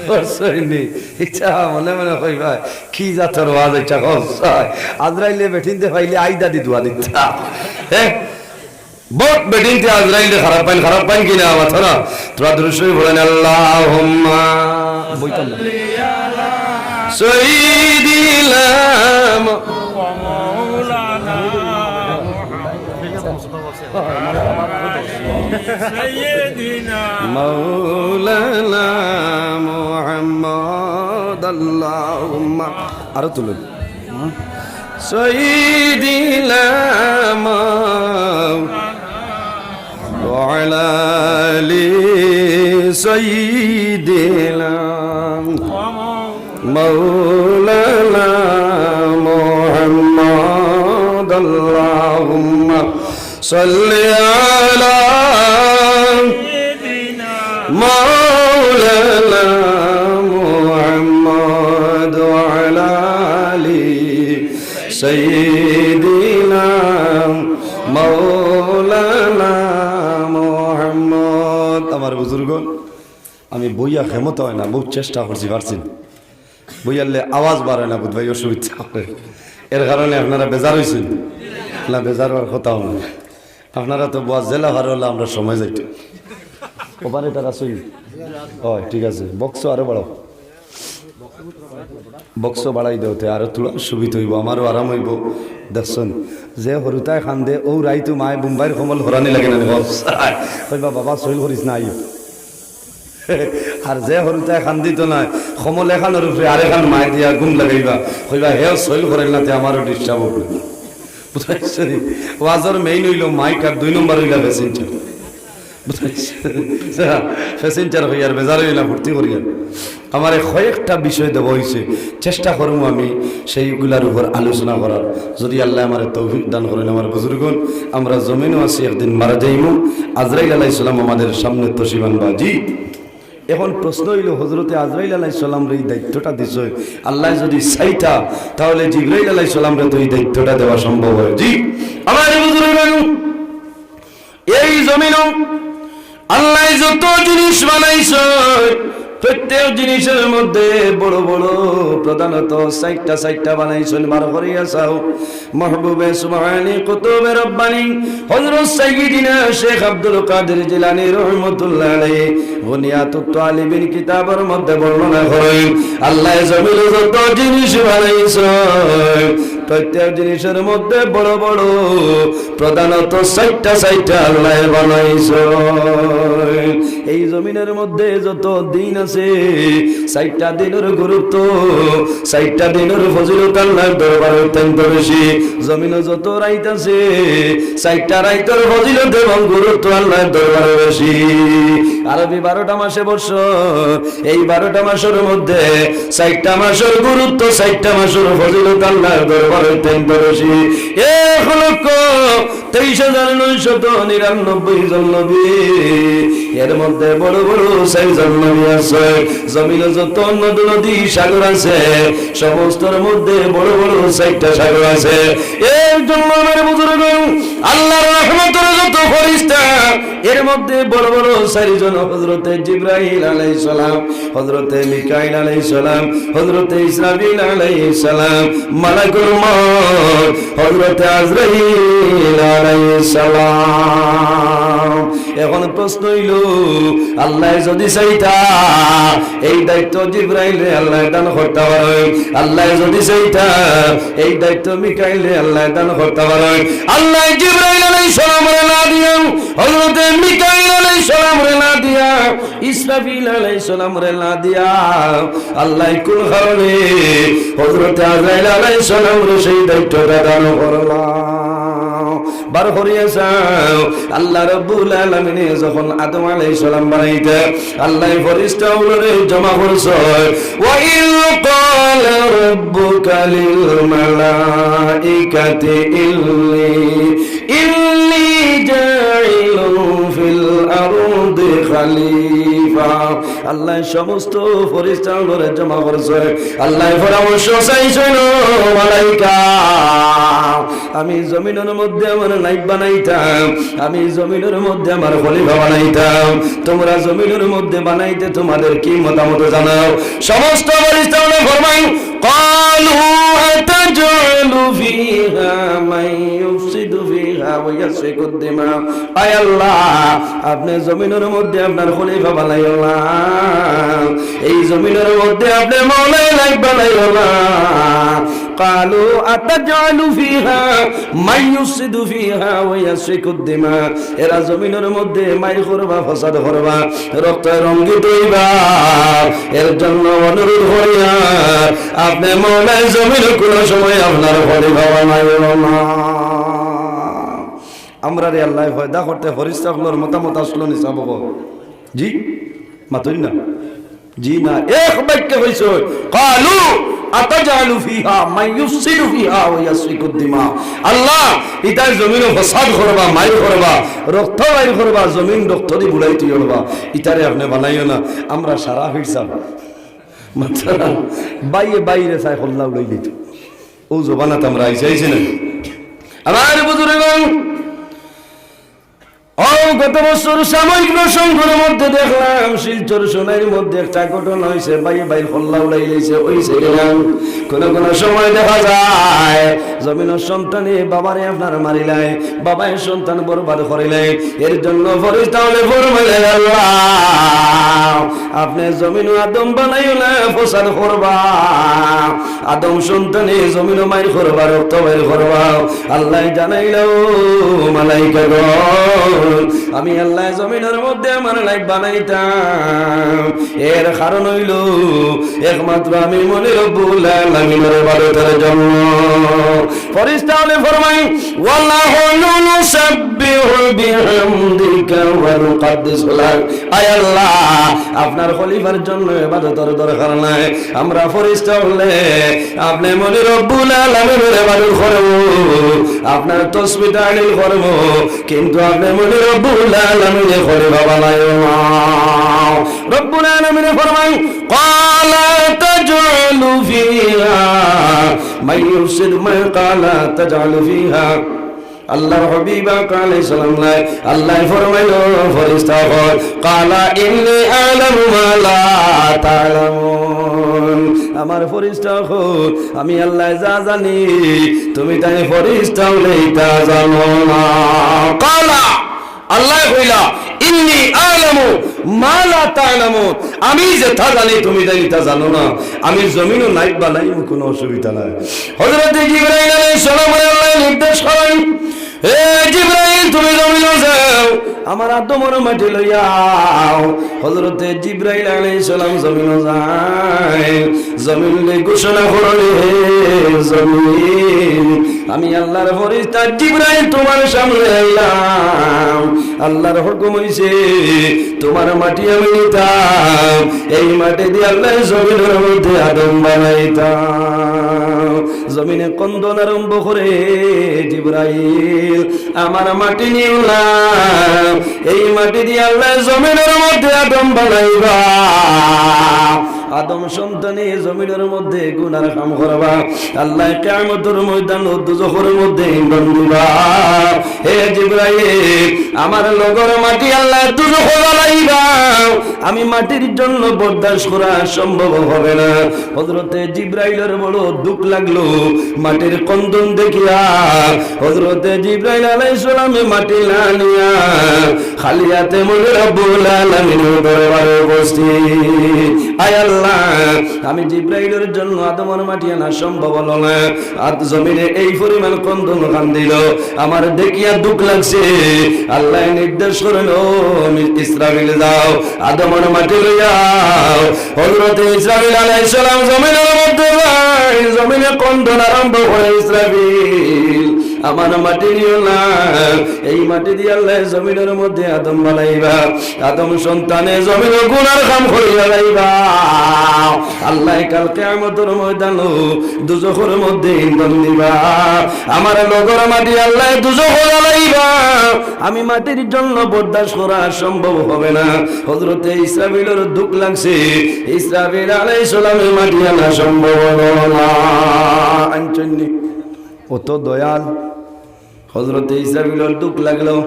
করছইন নি? ইতা মনে মনে কইবা, "কি জাতর ওয়াজ ইতা করছইন?" আজরাইলে বেটিন্তে পাইলে আইদা দি দোয়া দিতা। হ্যাঁ? বউত বেটিন্তে আজরাইলরে খারাপ পাইন, খারাপ পাইন কিনা? মাতো না। থুড়া দুরূদ শরীফ পড়ইন, আল্লাহুম্মা বইতাম না। সাইয়্যিদিনা মাওলানা মুহাম্মদ, আল্লাহুম্মা। আরো তুলুন। سيدنا مولانا وعلى آل سيدنا مولانا محمد. اللهم صل على مولانا محمد وعلى آل سيدنا مولانا محمد. আমার বুজুর্গ, বইয়া খেমতা অয় না, বউত চেষ্টা করছি, পারছি না। বইয়ারলে আওয়াজ বার অয় না, বুধ ভাই অসুবিধা করে। এর কারণে আপনারা বেজার অইছেন না? বেজার অওয়ার কথা অয় না। আপনারা তো বওয়া জেলা ভার অইলে আমরা সময় যাইতো। ওপারে তারা শুই। অয়, ঠিক আছে, বক্স আরো বাড়াও। বক্স বাড়াই দেও, তে আরো থুড়া সুবিধা অইবো, আমারও আরাম অইবো। দেখছইন, যে হুরুতায় কান্দে, অউ রাইতো মায় বুম্বাইর কমল হরানি লাগে না নি? কইবা, "বাবা, সইল করিস না, আইও।" আর যে হুরুতায় কান্দিতো নায়, কমল এখানর উপরে আরেকখান মায় দিয়া ঘুম লাগাইবা, কইবা, "হেও সইল করের না, তে আমারও disturb অইবো।" বুঝাইছি নি? ওয়াজর main অইলো মাইক আর দুই নম্বর অইলা passenger। বুঝাইছি? Passenger অইয়ার বেজার অইয়া না, ফুর্তি করিয়ার। আমারে কয়েকটা বিষয় দেওয়া অইছে, চেষ্টা করমু আমি সেইগুলার উপর আলোচনা করার। যদি আল্লায় আমারে তৌফিক দান করইন, আমার বুজুর্গন, আমরা জমিনো আছি, একদিন মারা যাইমু। আজরাইল আলাইহিস সালাম আমাদের সামনে তশরিফ আনবা। জি, এখন প্রশ্ন অইলো, হজরতে আজরাইল আলাইহিস সালামরে এই দায়িত্বটা দিছে, আল্লায় যদি চাইতা, তাহলে জিব্রাইল আলাইহিস সালামরে তো এই দায়িত্বটা দেওয়া সম্ভব অয়। জি, আমার বুজুর্গন, এই জমিনো আল্লায় যত জিনিস বানাইছে, প্রত্যেক জিনিসর মধ্যে বড় বড়, প্রধানত চাইরটা চাইরটা বানাইছইন। বার করিয়া চাও, মাহবুবে সুবহানি, কুতুবে রব্বানি, হযরত সাইয়্যিদিনা শেখ আব্দুল কাদের জিলানী রহমতুল্লাহ আলাইহি গুনিয়াতুত তালিবিন কিতাবর মধ্যে বর্ণনা করইন, আল্লায় জমিনো যত জিনিস বানাইছে, প্রত্যেক জিনিসর মধ্যে বড় বড়, প্রধানত চাইরটা চাইরটা আল্লায় বানাইছে। এই জমিনর মধ্যে যত দিন আছে, চাইরটা দিনর গুরুত্ব, চাইরটা দিনর ফজিলত আল্লার দরবারে অত্যন্ত বেশি। জমিনো যত রাইত আছে, চাইরটা রাইতর ফজিলত এবং গুরুত্ব আল্লার দরবারে বেশি। আরবি বারোটা মাসে বৎসর, এই বারোটা মাসর মধ্যে চাইরটা মাসর গুরুত্ব, চাইরটা মাসর ফজিলত আল্লার দরবারে অত্যন্ত বেশি। এক লক্ষ তেইশ হাজার নয়শত নিরানব্বই জন নবী, এর মধ্যে বড় বড় চাইরজন নবী আছে। জমিনো যত নদ নদী সাগর আছে, সমস্তর মধ্যে বড় বড় চাইরটা সাগর আছে। এর জন্য আমার বুজুর্গ, আল্লার রহমতর যত ফেরেশতা, এর মধ্যে বড় বড় চাইরজন, হযরতে জিব্রাইল আলাইহিস সালাম, হযরতে মিকাইল আলাইহিস সালাম, হযরতে ইসরাফিল আলাইহিস সালাম, মালাকুল মউত, হযরতে আজরাইল আলাইহিস সালাম। এখন প্রশ্ন অইলো, আল্লায় যদি চাইতা, এই দায়িত্ব জিব্রাইলরে আল্লায় দান করতা পারইন। আল্লায় যদি চাইতা, এই দায়িত্ব মিকাইলরে আল্লায় দান করতা পারইন। আল্লায় জিব্রাইল আলাইহিস সালামরে না দিয়া, হযরতে মিকাইল আলাইহিস সালামরে না দিয়া, ইসরাফিল আলাইহিস সালামরে না দিয়া, আল্লায় কোন কারণে হযরতে আজরাইল আলাইহিস সালামরে সেই দায়িত্বটা দান করলা? বার করিয়া চাও, আল্লাহ রাব্বুল আলামিনে যখন আদম আলাইহিস সালাম বানাইতা, আল্লায় ফেরেশতা অকলরে জমা করছইন, "ওয়া ইয ক্বালা রাব্বুকা লিল মালাইকাতি ইন্নী, ইন্নী জাইলুন ফিল আরদি খালিফা।" আল্লায় সমস্ত ফেরেশতা অকলরে জমা করছইন, আল্লায় পরামর্শ চাইছইন, "ও মালাইকা, আমি জমিনর মধ্যে আমার নাইব বানাইতাম, আমি জমিনর মধ্যে আমার খলিফা বানাইতাম, তুমরা জমিনর মধ্যে বানাইতে তোমাদের কি মতামত জানাও?" সমস্ত ফেরেশতা অকলে ফরমাইন, "ক্বালু আতাজআলু ফিহা মান ইউফসিদু ফিহা ওয়া ইয়াসফিকুদ দিমা।" আয় আল্লাহ, আপনে জমিনর মধ্যে আপনার খলিফা বানাইও না, এই জমিনর মধ্যে আপনে মাওলায় নাইব বানাইও না। ক্বালু আতাজআলু ফিহা মান ইউফসিদু ফিহা ওয়া ইয়াসফিকুদ দিমা। এরা জমিনর মধ্যে মাইর করবা, ফসাদ করবা, রক্তে রঙ্গিত অইবা। এর জন্য অনুরোধ করিয়ার, আপনে মাওলায় জমিনো কুনু সময় আপনার খলিফা বানাইও না। আমরারে আল্লায় পয়দা করতে ফেরেশতা অকলর মতামত আছলো নি, চাবো কও? জি? মাতইন না। জি না, এক বাক্যে কইছইন, "ক্বালু আতাজআলু ফিহা মান ইউফসিদু ফিহা ওয়া ইয়াসফিকুদ দিমা।" আল্লাহ, ইতায় জমিনো ফসাদ করবা, মাইর করবা, রক্ত বাইর করবা, জমিন রক্ত দি বুড়াই তুই উঠবা, ইতারে আপনে বানাইও না। আমরা সারা ফিরছাম। মাতরা, বাইয়ে বাইরে চাই কল্লা উড়াই দিত। ও জমানাত আমরা আইছি, আইছি না? আমার বুজুর্গন, ও, গত বছর সাময়িক প্রসঙ্গের মধ্যে দেখলাম, শিলচর সোনাইর মধ্যে একটা ঘটনা হইছে, ভাই ভাইর কল্লা উড়াই লইছে, হইছে কিনা? কোনো কোনো সময় দেখা যায়, জমিনর সন্তানে বাবারে আপনার মারিলায়, বাবায় সন্তান বরবাদ করিলায়। এর জন্য ফেরেশতা অকলে ফরমাইলা, "আল্লাহ, আপনে জমিনো আদম বানাইও না, ফসাদ করবা।" আদম সন্তানে জমিনো মাইর করবা, রক্ত বাইর করবা। আল্লায় জানাইলা, "ও মালাইকাগণ, আমি আল্লায় জমিনর মধ্যে আমার লাইফ বানাইতাম, এর কারণ অইলো একমাত্র আমি মনি রব্বুল আলামিনর ইবাদতর জন্য।" ফেরেশতা অকলে ফরমাইন, "ওয়া নাহনু নুসাব্বিহু বিহামদিকা ওয়া নুকাদ্দিসু লাক।" আয় আল্লাহ, আপনার খলিফার জন্য ইবাদতর দরকার নাই। আমরা ফেরেশতা অকলে আপনে মনি রব্বুল আলামিনর ইবাদত করমু, আপনার তসবিহ তাহলিল করমু, কিন্তু আপনে মনি রব্বুল আলামিনরে খলিফা বানাইও না। রব্বুল আলামিনে ফরমাইন, "ক্বালা তাজআলু ফিহা মান ইউফসিদু মা-, ক্বালা তাজআলু ফিহা।" আল্লাহর হাবিব আকা আলাইহিস সালাম নাই, আল্লায় ফরমাইলা, ফেরেশতা অকল, "ক্বালা ইন্নী আ'লামু মা লা তা'লামুন।" আমার ফেরেশতা অকল, আমি আল্লায় যা জানি, তুমি তাইন ফেরেশতা অকলে ইতা জানো না। ক্বালা, আল্লায় কইলা, "ইন্নী আ'লামু মা লা তা'লামুন।" আমি যেতা জানি, তুমি তাইন ইতা জানো না। আমি জমিনো লাইফ বানাইমু, কোনো অসুবিধা নাই। হযরতে জিবরাইল আলাইহিস সালামরে আল্লায় নির্দেশ করইন, "এ জিবরাইল, তুমি জমিনো যাও, আমার আদমর মাটি লইয়া আও।" হযরতে জিবরাইল আলাইহিস সালাম জমিনো যাইন, জমিনরে ঘোষণা করইন, "হে জমিন, আমি আল্লাহর ফেরেশতা জিবরাইল তুমার সামনে আইলাম, আল্লাহর হুকুম অইছে, তুমার মাটি আমি নিতাম, এই মাটি দি আল্লায় জমিনর মধ্যে আদম বানাইতা।" জমিনে কন্দন আরম্ভ করে, "জিবরাইল, আমার মাটি নিও না, এই মাটি দি আল্লায় জমিনর মধ্যে আদম বানাইবা।" আদম সন্তানে জমিনর মধ্যে গুনার কাম করবা, আল্লায় কিয়ামতর ময়দানো দুজখর মধ্যে ইন্ধন দিবা। "হে জিবরাইল, আমার লগর মাটি আল্লায় দুজখো ফালাইবা, আমি মাটির জন্য বরদাস্ত করা সম্ভব হবে না।" হযরতে জিবরাইলর বড় দুখ লাগলো, মাটির কন্দন দেখিয়া। হযরতে জিবরাইল আলাইহিস সালামে মাটি না নিয়া খালি হাতে মনি রব্বুল আলামিনর দরবারে উপস্থিত। "আয় আল্লাহ, আমি জিবরাইলর জন্য আদমর মাটি আনা সম্ভব হলো না, আর জমিনে এই পরিমাণ কন্দন কান্দিল, আমার দেখিয়া দুখ লাগছে।" আল্লায় নির্দেশ করইন, "ও ইসরাফিল, যাও, আদমর মাটি লইয়া আও।" হযরতে ইসরাফিল আলাইহিস সালাম জমিনর মধ্যে যাইন, জমিনে কন্দন আরম্ভ করে, "ইসরাফিল, আমার মাটি নিও না, এই মাটি দি আল্লায় জমিনর মধ্যে আদম বানাইবা, আদম সন্তানে জমিনো গুনার কাম করিয়া যাইবা, আল্লায় কাল কিয়ামতর ময়দানো দুজখর মধ্যে ইন্ধন দিবা, আমার লগর মাটি আল্লায় দুজখো ফালাইবা, আমি মাটির জন্য বরদাস্ত করা সম্ভব হবে না।" হযরতে ইসরাফিলর দুখ লাগছে, ইসরাফিল আলাইহিস সালামে মাটি আনা সম্ভব হলো না। আনছইন নি? অত দয়াল। হযরতে ইসরাফিলর দুখ লাগলো।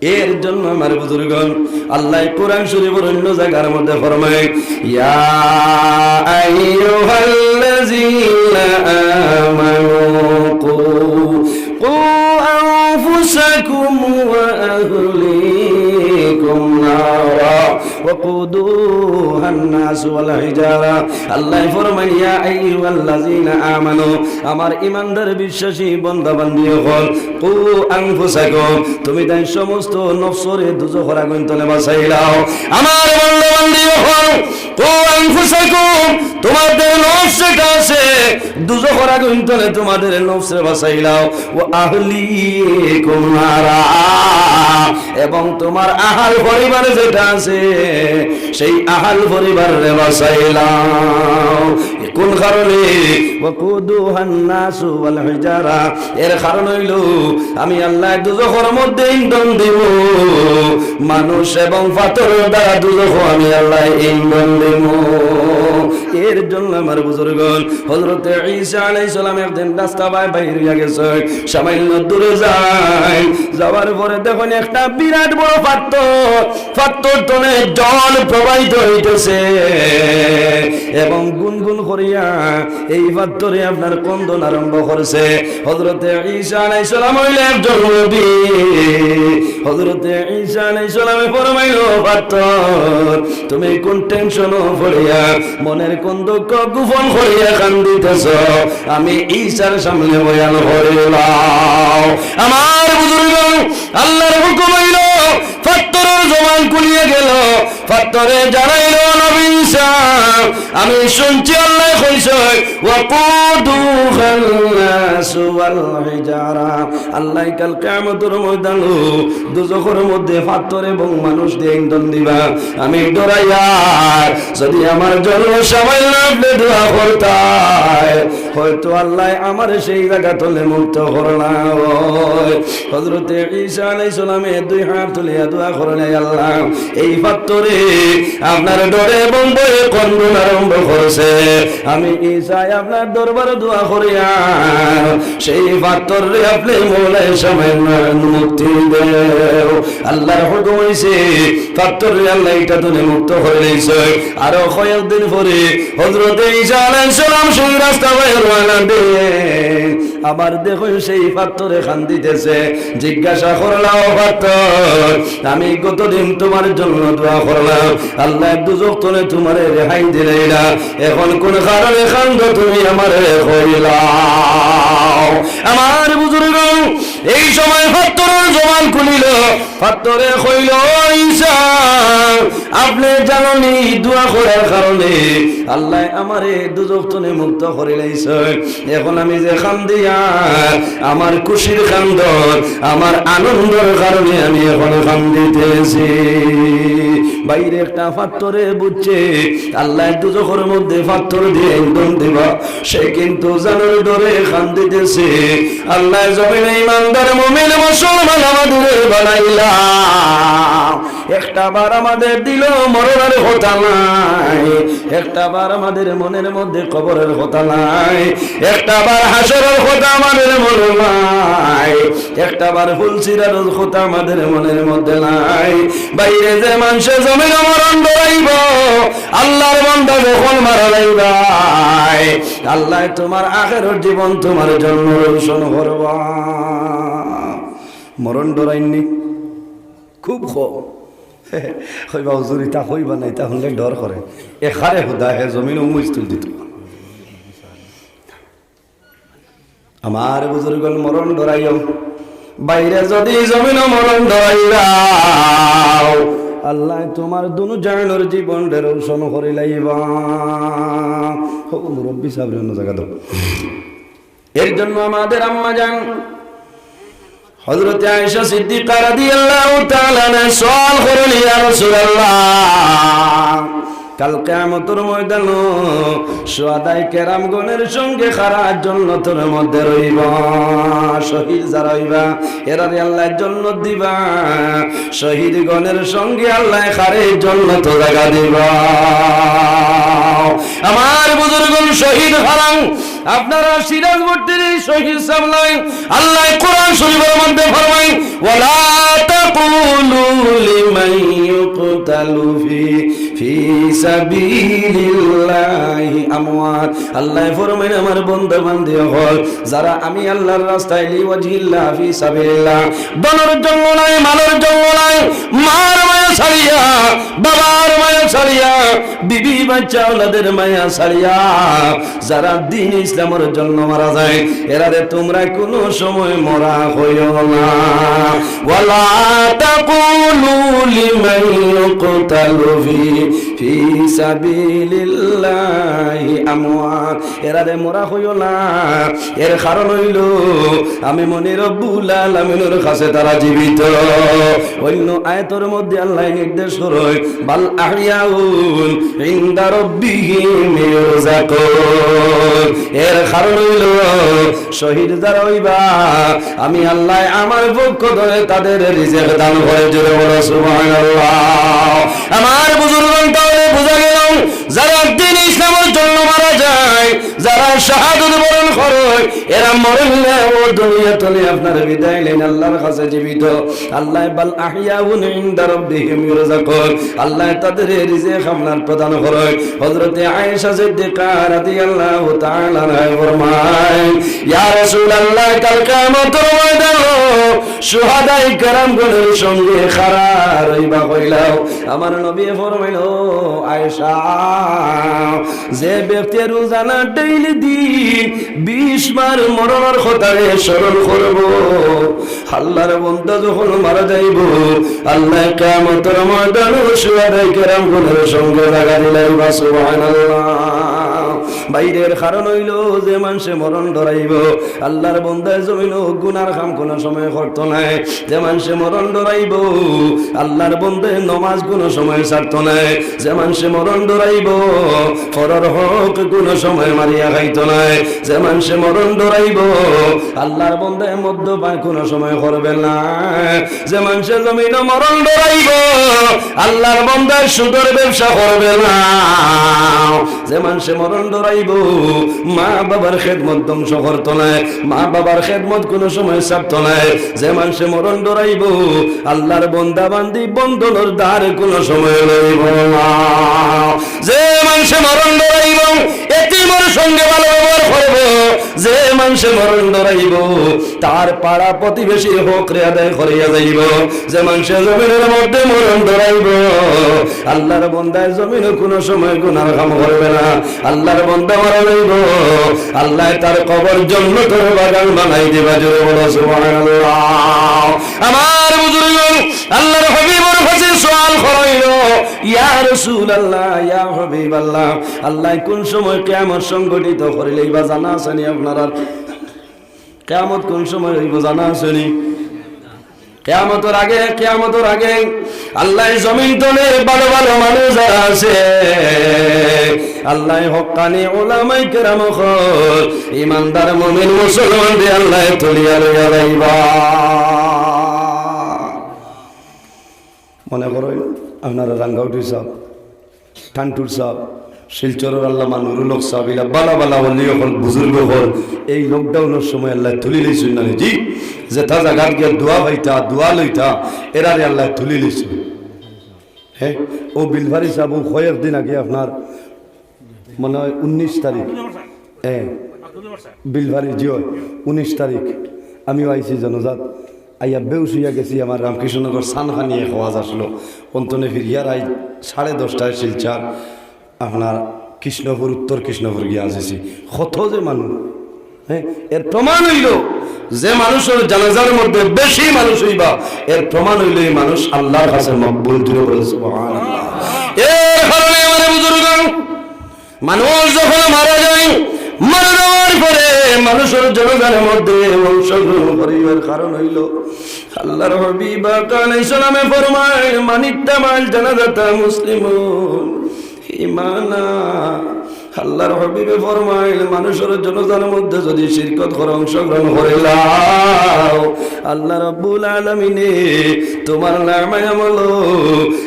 এর জন্য আমার বুজুর্গন, আল্লায় কোরআন শরীফর অন্য জাগার মধ্যে ফরমায়, "ইয়া আইয়ুহাল্লাযীনা আমানু কু, কু আনফুসাকুম ওয়া আহলিকুম নারা।" ওয়াকুদুহান নাস ওয়াল হিজারা। আল্লায় ফরমাইন, "ইয়া আইয়ুহাল্লাযীনা আমানু", আমার ইমানদার বিশ্বাসী বান্দা বান্দি অকল, "কু আনফুসাকুম", তুমি তাইন সমস্ত নফসরে দুজখর আগুন তনে বাঁচাইলাও। আমার বান্দা বান্দি অকল, "কু আনফুসাকুম", তোমাদের নফস যেটা আছে, দুজখর আগুন তনে তোমাদের নফসরে বাঁচাইলাও। "ওয়া আহলিকুম নারা", এবং তোমার আহাল পরিবার যেটা আছে, সেই আহাল পরিবাররে বাঁচাইলাও। কোন কারণে? "ওয়াকুদুহান নাসু ওয়াল হিজারা", এর কারণ অইলো আমি আল্লায় দুজখর মধ্যে ইন্ধন দিমু, মানুষ এবং পাথরর দ্বারা দুজখো আমি আল্লায় ইন্ধন দিমু। এর জন্য আমার বুজুর্গন, হযরতে ঈসা আলাইহিস সালাম একদিন রাস্তা বায় বাইর অইয়া গেছে, সামান্য দূরে যাইন, যাওয়ার পরে দেখইন একটা বিরাট বড় পাথর, পাথর তনে জল প্রবাহিত অইতেছে এবং গুনগুন করিয়া এই পাথরে আপনার কন্দন আরম্ভ করছে। হযরতে ঈসা আলাইহিস সালাম অইলে একজন নবী। হযরতে ঈসা আলাইহিস সালামে ফরমাইল, "পাথর, তুমি কোন টেনশনো পড়িয়া, মনের কোন দুঃখ গোপন করিয়া কান্দিতেছ? আমি ঈসার সামনে বয়ান করিলাও।" আমার বুজুর্গ, আল্লাহর হুকুম অইল, পাথরর জবান খুলিয়া গেল। পাথরে জানাইল, "নবী ঈসা, আমি শুনছি আল্লায় কইছে, ওয়াকুদুহান নাসু ওয়াল হিজারা।" আল্লায় কাল কিয়ামতর ময়দানো দুজখর মধ্যে পাথর এবং মানুষ দিয়া ইন্ধন দিবা। আমি ডরাইয়ার, যদি আমার জন্য সামান্য আপনে দোয়া করতায়, হয়তো আল্লায় আমারে সেই জাগা তনে মুক্ত করলা অয়। হযরতে ঈসা আলাইহিস সালামে দুই হাত তুলিয়া দোয়া করলে, "আল্লাহ, এই পাথরে আপনার ডরে এবং ভয়ে কন্দন আরম্ভ করছে। আমি ঈসায় আপনার দরবারে দোয়া করিয়ার, সেই পাথররে আপনে মৌলায় সামান্য মুক্তি দেও।" আল্লাহর হুকুম অইছে, পাথররে আল্লায় ইটা তনে মুক্ত করিলাইছে। আরো কয়েকদিন পরে হযরতে ঈসা আলাইহিস সালাম সেই রাস্তা বায় রওয়ানা দেইন। আবার দেখইন সেই পাথরে কান্দিতেছে। জিজ্ঞাসা করলা, "ও পাথর, আমি গতদিন তুমার জন্য দোয়া করলাম, আল্লায় দুজখ তনে তুমারে রেহাই দিলাইলা, এখন কোন কারণে কান্দো তুমি আমারে কইলাও?" আমার বুজুর্গ, এই সময় পাথরর জবান খুলিল, পাথরে কইল, "ও ঈসা, আপনে জাননি দোয়া করার কারণে আল্লায় আমারে দুজখ তনে মুক্ত করিলাইছে। এখন আমি যে কান্দিয়ার, আমার খুশির কান্দন, আমার আনন্দর কারণে আমি এখন কান্দিতেছি।" বাইরে একটা পাথরে বুঝছে আল্লায় দুজখর মধ্যে পাথর দিয়া ইন্ধন দিবা, সে কিন্তু জানের ডরে কান্দিতেছে। আল্লায় জমিনে ইমানদার মুমিন মুসলমান আমাদের বানাইলা। একটা বার আমাদের দিলো মরণের কথা নাই, একটা বার আমাদের মনের মধ্যে কবরের কথা নাই, একটা বার হাশরর কথা আমাদের মনে নাই, একটা বার ফুলসিরাতর কথা আমাদের মনের মধ্যে নাই। বাইরে যে মানষে জমিনো মরণ ডরাইবো, আল্লাহর বান্দা যখন মারা যাইবায়, আল্লায় তুমার আখেরর জীবন তুমার জন্য রোশন করবা। মরণ ডরাইননি? খুব কম। কইবা, "হুজুর, ইতা কইবা না, ইতা হুনলে ডর করে।" এ কারে হুদা হে জমিনো মুজ তুলি দিত। আমার বুজুর্গন, মরণ ডরাইও। বাইরে যদি জমিনো মরণ ডরাইলাও, আল্লায় তুমার দুনো জাহানর জীবনরে রোশন করিলাইবা। হো মুরব্বি সাবরে অন্য জাগা দেও। এর জন্য আমাদের আম্মা জান হযরতে আয়েশা সিদ্দিকা রাদিয়াল্লাহু তাআলা আনহা সওয়াল করইন, "ইয়া রাসূলুল্লাহ, কাল কিয়ামতর ময়দানো শুহাদায়ে কেরামগণের সঙ্গে কারা জন্নতর মধ্যে রইবা?" শহীদ যারা অইবা, এরারে আল্লায় জন্নত দিবা। শহীদগণের সঙ্গে আল্লায় কারে জন্নত জাগা দিবা। আমার বুজুর্গন, শহীদ কারা? আপনারা সিরাজবর্তীর এই শহীদ সাব নাই? আল্লায় কোরআন শরীফর মধ্যে ফরমাইন, "ওয়ালা তাকুলু লিমান ইউকতালু ফি, ফি সাবিলিল্লাহি আমওয়াত।" আল্লায় ফরমাইন, "আমার বন্দা বান্দি অকল, যারা আমি আল্লাহর রাস্তায় লিওয়াজহিল্লাহ ফি সাবিলিল্লাহ, ধনর জন্য নায়, মালর জন্য নায়, মার মায়া ছাড়িয়া, বাবার মায়া ছাড়িয়া, বিবি বাচ্চা আওলাদের মায়া ছাড়িয়া, যারা দ্বীন ইসলামর জন্য মারা যায়, এরারে তুমরা কুনু সময় মরা কইও না।" ওয়ালা তাকুলু লিমান ইউকতালু ফি, ফি সাবিলিল্লাহি আমওয়াত। এরারে মরা কইও না। এর কারণ অইলো, আমি মনে রব্বুল আলামিনর কাছে তারা জীবিত। অন্য আয়াতর মধ্যে আল্লায় নির্দেশ করইন, "বাল আহইয়াউন ইনদা রাব্বিহিম ইউরযাকুন।" এর কারণ অইলো, শহীদ যারা অইবা, আমি আল্লায় আমার পক্ষ থনে তাদের রিজিক দান করে। জোরে বলো সুবহানাল্লাহ। আমার বুজুর্গন, তাহলে বুঝা গেল, যারা দ্বীন ইসলামর জন্য মারা যায়, যারা শাহাদত বরণ করে, এরা মরলে ও দুনিয়া তনে আপনার বিদায় নেন আল্লাহর কাছে জীবিত। আল্লাহ, "বাল আহইয়াউন ইনদা রাব্বিহিম ইউরযাকুন।" আল্লাহ তাদের রিজিক আপনার প্রদান করে। হযরতে আয়েশা সিদ্দিকা রাদিয়াল্লাহু তাআলা আনহা ফরমায়, "ইয়া রাসূলুল্লাহ, কাল কিয়ামতর ময়দানো শুহাদায়ে কেরামগণের সঙ্গে খাড়া রইবা কইলাও।" আমার নবী ফরমাইল, "আয়েশা, যে ব্যক্তি রোজানা ডেইলি দিন বিশ বার মরণর কথারে স্মরণ করব, আল্লাহর বন্দা যখন মারা যাইব, আল্লাহ কিয়ামতর ময়দানো শুহাদায়ে কেরামগণের সঙ্গে জাগা দিলাইবা।" সুবহানাল্লাহ। বাইরের কারণ অইল, যে মানষে মরণ ডরাইব, আল্লাহর বন্দায় জমিনো গুনার কাম কোনো সময় করতো নায়। যে মানষে মরণ ডরাইব, আল্লাহর বন্দায় নমাজ কোনো সময় ছাড়তো নায়। যে মানষে মরণ ডরাইব, পরর হক কোনো সময় মারিয়া খাইতো নায়। যে মানষে মরণ ডরাইব, আল্লাহর বন্দায় মদ্যপান কোনো সময় করবে না। যে মানষে জমিনো মরণ ডরাইব, আল্লাহর বন্দায় সুদর ব্যবসা করবে না। যে মানষে মরণ ডরাইব, মা বাবার খেদমত ধ্বংস করতো নায়, মা বাবার খেদমত কোনো সময় ছাড়তো নায়। যে মানষে মরণ ডরাইব, আল্লাহর বন্দা বান্দি বন্ধনর ধার কোনো সময় লইব না। যে মানষে মরণ ডরাইব, এতিমর সঙ্গে ভালো ব্যবহার করব। যে মানষে মরণ ডরাইব, তার পাড়া প্রতিবেশীর হকরে আদায় করিয়া যাইব। যে মানষে জমিনর মধ্যে মরণ ডরাইব, আল্লাহর বন্দায় জমিনো কোনো সময় গুনার কাম করবে না। আল্লাহর বন্দা মারা যাইব, আল্লাহ তার কবর জন্নতর বাগান বানাই দিবা। জোরে বলো সুবহানাল্লাহ। আমার বুজুর্গ, আল্লাহর হাবিবর কাছে সওয়াল করা অইল, "ইয়া রাসূলুল্লাহ, ইয়া হাবিবাল্লাহ, আল্লাহ কোন সময় কিয়ামত সংঘটিত করিলাইবা জানা আছে নি আপনারার? কিয়ামত কোন সময় অইব জানা আছে নি?" কিয়ামতর আগে, কিয়ামতর আগে আল্লাহ জমিন তলে ভালো ভালো মানুষ যারা আছে, আল্লাহ হক্কানি উলামায়ে কেরাম অকল, ইমানদার মুমিন মুসলমানরে আল্লাহ তুলিয়া লইয়া যাইবা। মনে করো আপনারা রাঙ্গাউটি সাহেব, টান্টুর সাহেব, শিলচরর আল্লামা নুরুল হক সাহেব, ইলা বালা বালা ওলি অকল, বুজুর্গ অকল, এই লকডাউনর সময় আল্লাহ তুলি লইছইন না নি? জি, যেতা জাগাত গিয়া দোয়া পাইতা, দোয়া লইতা, এরারে আল্লাহ তুলি লইছইন। হ্যাঁ, ও বিলভারি সাহেব, ও কয়েকদিন আগে আপনার মনে হয় উনিশ তারিখ, হ্যাঁ, বিলভারি, জি অয়, উনিশ তারিখ আমিও আইছি জনজাত, আইয়া বেউস অইয়া গেছি। আমার রামকৃষ্ণনগর সানখানি এক ওয়াজ আসলো, অন্তনে ফিরিয়ার আই সাড়ে দশটায় শিলচর আপনার কৃষ্ণপুর, উত্তর কৃষ্ণপুর গিয়া আসিছি। কত যে মানুষ, হ্যাঁ, এর প্রমাণ অইল যে মানুষর জানাজার মধ্যে বেশি মানুষ অইবা, এর প্রমাণ অইল এই মানুষ আল্লাহর কাছে মকবুল। জোরে বলো সুবহানাল্লাহ। এর কারণে আমার বুজুর্গ, মানুষ যখন মারা যায়, মারা যাওয়ার পরে মানুষর জানাজার মধ্যে অংশগ্রহণ করিবার কারণ অইল আল্লাহর হাবিব আকা আলাইহিস সালামে ফরমায়, "মান ইত্তাবাআল জানাজাতা মুসলিমুন ইমানা।" আল্লাহর হাবিবে ফরমাইল, মানুষর জানাজার মধ্যে যদি শিরকত করে অংশগ্রহণ করিলাও, আল্লাহ রাব্বুল আলামিনে তোমার নামায় আমল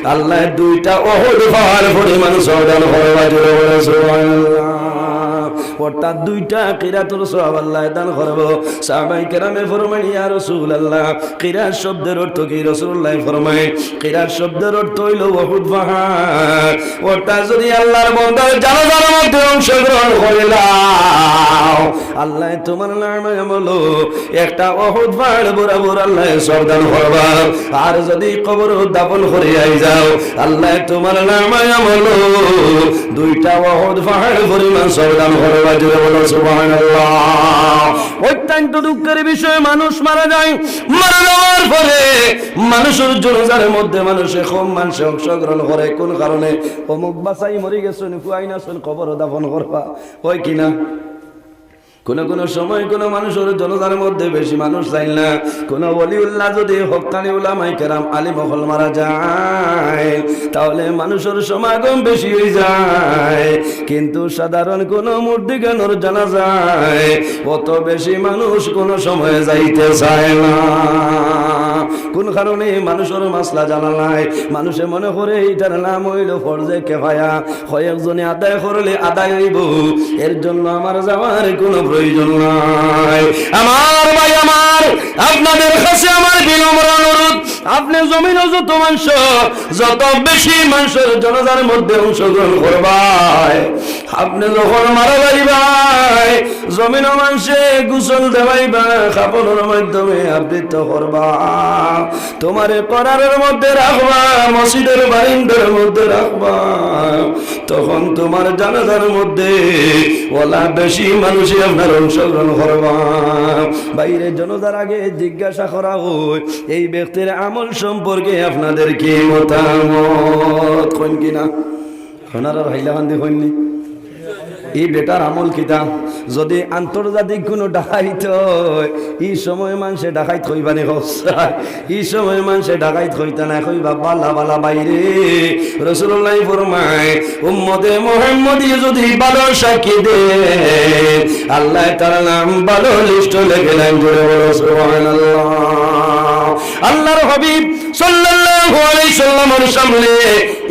আল্লাহ দুইটা উহুদ পাহাড় পরিমাণ সওয়াব দান করবা। জোরে বলো সুবহানাল্লাহ। অর্থাৎ দুইটা কিরাতর সওয়াব আল্লাহ দান করবো। সাহাবায়ে কেরামে ফরমাইল, "ইয়া রাসূলুল্লাহ, কিরাত শব্দের অর্থ কি?" রাসূলুল্লাহ ফরমায়, "কিরাত শব্দের অর্থ অইল উহুদ পাহাড়।" অর্থাৎ যদি আল্লাহর বন্দার জানাজার মধ্যে অংশগ্রহণ করিলাও, আল্লাহ তোমার নামায় আমল একটা উহুদ পাহাড় বরাবর আল্লাহ সওয়াব দান করবা। আর যদি কবর দাফন করিয়া যাও, আল্লাহ তোমার নামায় আমল দুইটা উহুদ পাহাড় পরিমাণ সওয়াব দান করবা। জোরে বলো সুবহানাল্লাহ। অত্যন্ত দুঃখের বিষয়, মানুষ মারা যায়, মারা যাওয়ার পরে মানুষর জানাজার মধ্যে মানুষে কম মানুষে অংশগ্রহণ করে। কোন কারণে? অমুক বাচ্চাই মরি গেছইন, ফুয়াইন আছইন, কবর দাফন করবা, অয় কি না? কোনো কোনো সময় কোনো মানুষর জানাজার মধ্যে বেশি মানুষ যায় না। কোনো ওলিউল্লাহ যদি হক্কানি উলামায়ে কেরাম আলিম অকল মারা যায়, তাহলে মানুষর সমাগম বেশি অইযায়। কিন্তু সাধারণ কোনো মুর্দিগানর জানাজায় অত বেশি মানুষ কোনো সময় যাইতে চায় না। কোন কারণে মানুষর মাসলা জানা নাই, মানুষে মনে করে ইটার নাম অইলো ফরজে কেফায়া, কয়েকজনে আদায় করলে আদায় অইবো, এর জন্য আমার যাওয়ার কোনো প্রয়োজন নাই। আমার ভাই আমার, আপনাদের কাছে আমার বিনম্র অনুরোধ, আপনে জমিনো যত মানষর, যত বেশি মানষর জানাজার মধ্যে অংশগ্রহণ করবায়, আপনে যখন মারা যাইবায়, জমিনো মানষে গোসল দেওয়াইবা, কাফনর মাধ্যমে আবৃত করবা, তুমারে করারর মধ্যে রাখবা, মসজিদর বারিন্দার মধ্যে রাখবা, তখন তুমার জানাজার মধ্যে অলা বেশি মানুষে আপনার অংশগ্রহণ করবা। বাইরে জানাজার আগে জিজ্ঞাসা করা হয়, এই ব্যক্তির আমল সম্পর্কে আপনাদের কি মতামত? কইন কি না? আপনারা হাইলাকান্দি কইননি? এই বেটার আমল কিতা? যদি আন্তর্জাতিক কোনো ডাকাইত হয়, এই সময় মানষে ডাকাইত কইবা নি কওছাই? এই সময় মানষে ডাকাইত কইতা না, কইবা, "বালা, বালা বাইরে।" রাসূলুল্লাহ ফরমায়, উম্মতে মুহাম্মদী যদি ভালো সাক্ষী দেয়, আল্লাহ তার নাম ভালো লিস্ট লেখে নেন। জোরে বলো, সুবহানাল্লাহ। আল্লাহর হাবিব সাল্লাল্লাহু আলাইহি সাল্লামের সামনে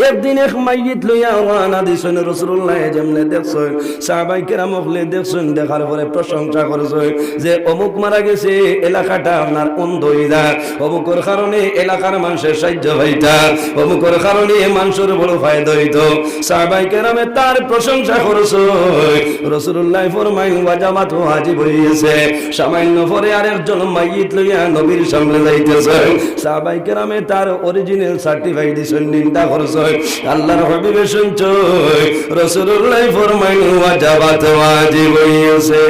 একদিন এক মাইয়িত লইয়া রওয়ানা দিছইন। রাসূলুল্লাহ যেমনে দেখছইন, সাহাবায়ে কেরাম অকলে দেখছইন, দেখার পরে প্রশংসা করছইন যে অমুক মারা গেছে, এলাকাটা আপনার অন্ধ অইযা, অমুকর কারণে এলাকার মানষে সাহায্য পাইতা, অমুকর কারণে মানষর বড় ফায়দা অইতো। সাহাবায়ে কেরামে তার প্রশংসা করছইন। রাসূলুল্লাহ ফরমাইন, ওয়াজাবাত, ওয়াজিব অইগেছে। সামান্য পরে আরেকজন মাইয়িত লইয়া নবীর সামনে যাইতেছইন। সাহাবায়ে কেরামে তার অরিজিনাল সার্টিফাই দিছইন, নিন্দা করছইন। আল্লাহর হাবিবে শুনছইন, রাসূলুল্লাহ ফরমাইন, ওয়াজাবাত, ওয়াজিব অইগেছে।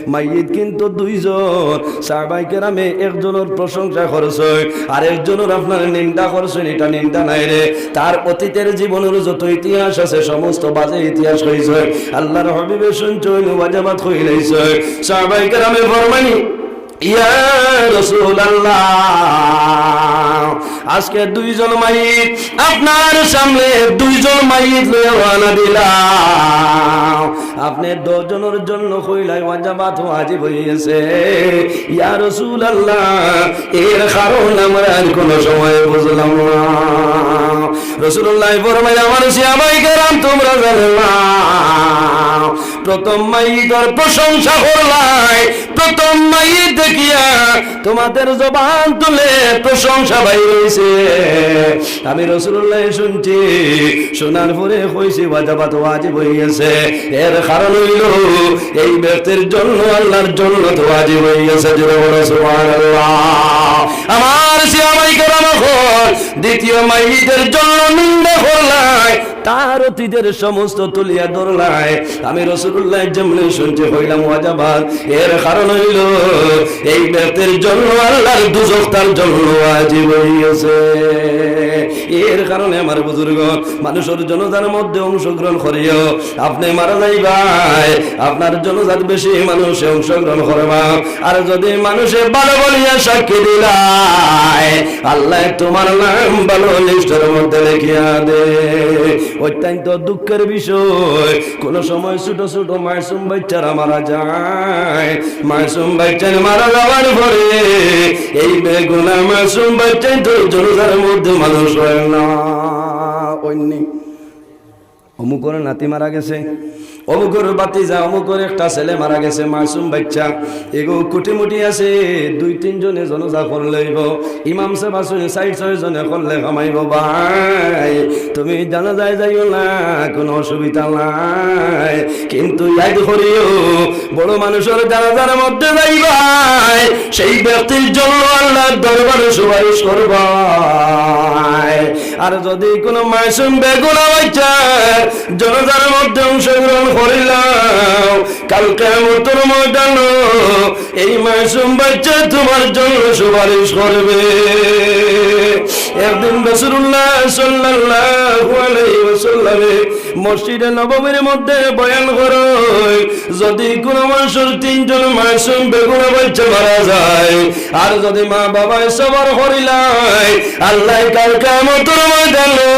মাইয়িত কিন্তু দুইজন, সাহাবায়ে কেরামে একজনর প্রশংসা করছইন, আরেকজনর আপনার নিন্দা করছইন, ইটা নিন্দা নায় রে। তার অতীতের জীবনর যত ইতিহাস আছে, সমস্ত বাজে ইতিহাস কইছইন। আল্লাহর হাবিবে শুনছইন, ওয়াজাবাত কইলাইছইন। সাহাবায়ে কেরামে ফরমাইন, ইয়া রাসূলুল্লাহ, আজকে দুইজন মাইয়িত আপনার সামনে, দুইজন মাইয়িত লইয়া রওয়ানা দিলাম। আপনে দশ জনর জন্য কইলায় ওয়াজাবাত, ওয়াজিব অইগেছে। ইয়া রাসূলুল্লাহ, এর কারণ আমরা আর কোনো সময় বুঝলাম না। রাসূলুল্লাহ ফরমাইন, আমার সাহাবায়ে কেরাম, তুমরা জানো না, প্রথম মাইয়িতর প্রশংসা করলায়, প্রথম মাইয়িত দেখিয়া তুমাদের জবান তুলে প্রশংসা বাইর অইছে। আমি রাসূলুল্লাহ শুনছি, শোনার পরে কইছি, ওয়াজাবাত, ওয়াজিব অইগেছে। এর কারণ অইলো, এই ব্যক্তির জন্য আল্লাহর জান্নাত ওয়াজিব অইগেছে। জোরে বলো, সুবহানাল্লাহ। আমার সাহাবায়ে কেরাম অকল দ্বিতীয় মাইয়িতের জন্য নিন্দা করলায়, তার অতীতের সমস্ত তুলিয়া ধরলায়। আমি রাসূলুল্লাহ যেমনে শুনছি, কইলাম ওয়াজাবাত। এর কারণ অইলো, এই ব্যক্তির জন্য আল্লাহর দুজখ তার জন্য ওয়াজিব অইগেছে। এর কারণে আমার বুজুর্গ, মানুষর জানাজার মধ্যে অংশগ্রহণ করিও। আপনে মারা যাইবায়, আপনার জানাজাত বেশি মানুষে অংশগ্রহণ করবা। আর যদি মানুষে ভালো বলিয়া সাক্ষী দিলায়, আল্লাহ তুমার নাম ভালো লিস্টর মধ্যে লেখিয়া দে। অত্যন্ত দুঃখের বিষয়, কোনো সময় ছোট ছোট মাসুম বাচ্চারা মারা যায়। মাসুম বাচ্চা মারা যাওয়ার পরে এই বেগুনা মাসুম বাচ্চা তো জানাজার মধ্যে মানুষ অয় না। অইননি অমুকর নাতি মারা গেছে, অমুকর ভাতিজা, অমুকর একটা ছেলে মারা গেছে, মাসুম বাচ্চা। এগু কুটিমুটি আছে, দুই তিনজনে জানাজা করলে অইবো। ইমাম সাব আছইন, চাইর ছয় জনে করলে কামাইবো। ভাই, তুমি জানাজায় যাইও না, কোনো অসুবিধা নাই, কিন্তু ইয়াদ করিও, বড় মানুষর জানাজার মধ্যে যাইবায়, সেই ব্যক্তির জন্য আল্লাহর দরবারে সুপারিশ করবায়। আর যদি কোনো মাসুম বেগুনা বাচ্চা জানাজার মধ্যে অংশগ্রহণ করিলাও, কাল কিয়ামতর ময়দানো এই মাসুম বাচ্চা তুমার জন্য সুপারিশ করবে। একদিন রাসূলুল্লাহ সাল্লাল্লাহু আলাইহি ওয়াসাল্লামে মসজিদে নববীর মধ্যে বয়ান করইন, যদি কোনো মানষর তিনজন মাসুম বেগুনা বাচ্চা মারা যায়, আর যদি মা বাবায় সবর করিলায়, আল্লাহ কাল কিয়ামতর ময়দানো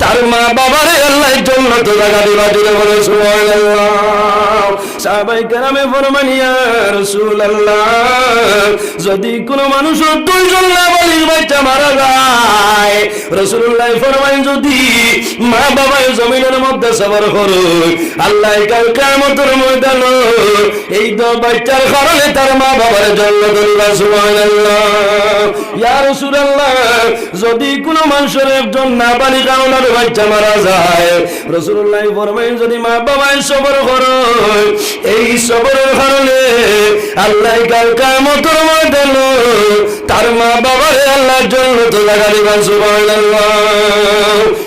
তার মা বাবারে আল্লাহ জান্নাতো জাগা দিবা। জোরে বলো সুবহানাল্লাহ। সাহাবায়ে কেরামে ফরমান, ইয়া রাসূলুল্লাহ, যদি কোনো মানুষর দুইজন নাবালিগ বাচ্চা মারা যায়, রাসূলুল্লাহ ফরমান, যদি মা বাবায় জমিনর মধ্যে সবর করইন, আল্লায় কাল কিয়ামতর ময়দানো এই দুই বাচ্চার কারণে তার মা বাবার জান্নাত দিবা। সুবহানাল্লাহ। ইয়া রাসূলুল্লাহ, যদি কোনো মানুষর একজন নাবালিগ আওলাদ বাচ্চা মারা যায়, রাসূলুল্লাহ ফরমাইন, যদি মা বাবায় সবর করইন, এই সবরর কারণে আল্লায় কাল কিয়ামতর ময়দানো তার মা বাবারে আল্লায় জান্নাতো জাগা দিবা। সুবহানাল্লাহ।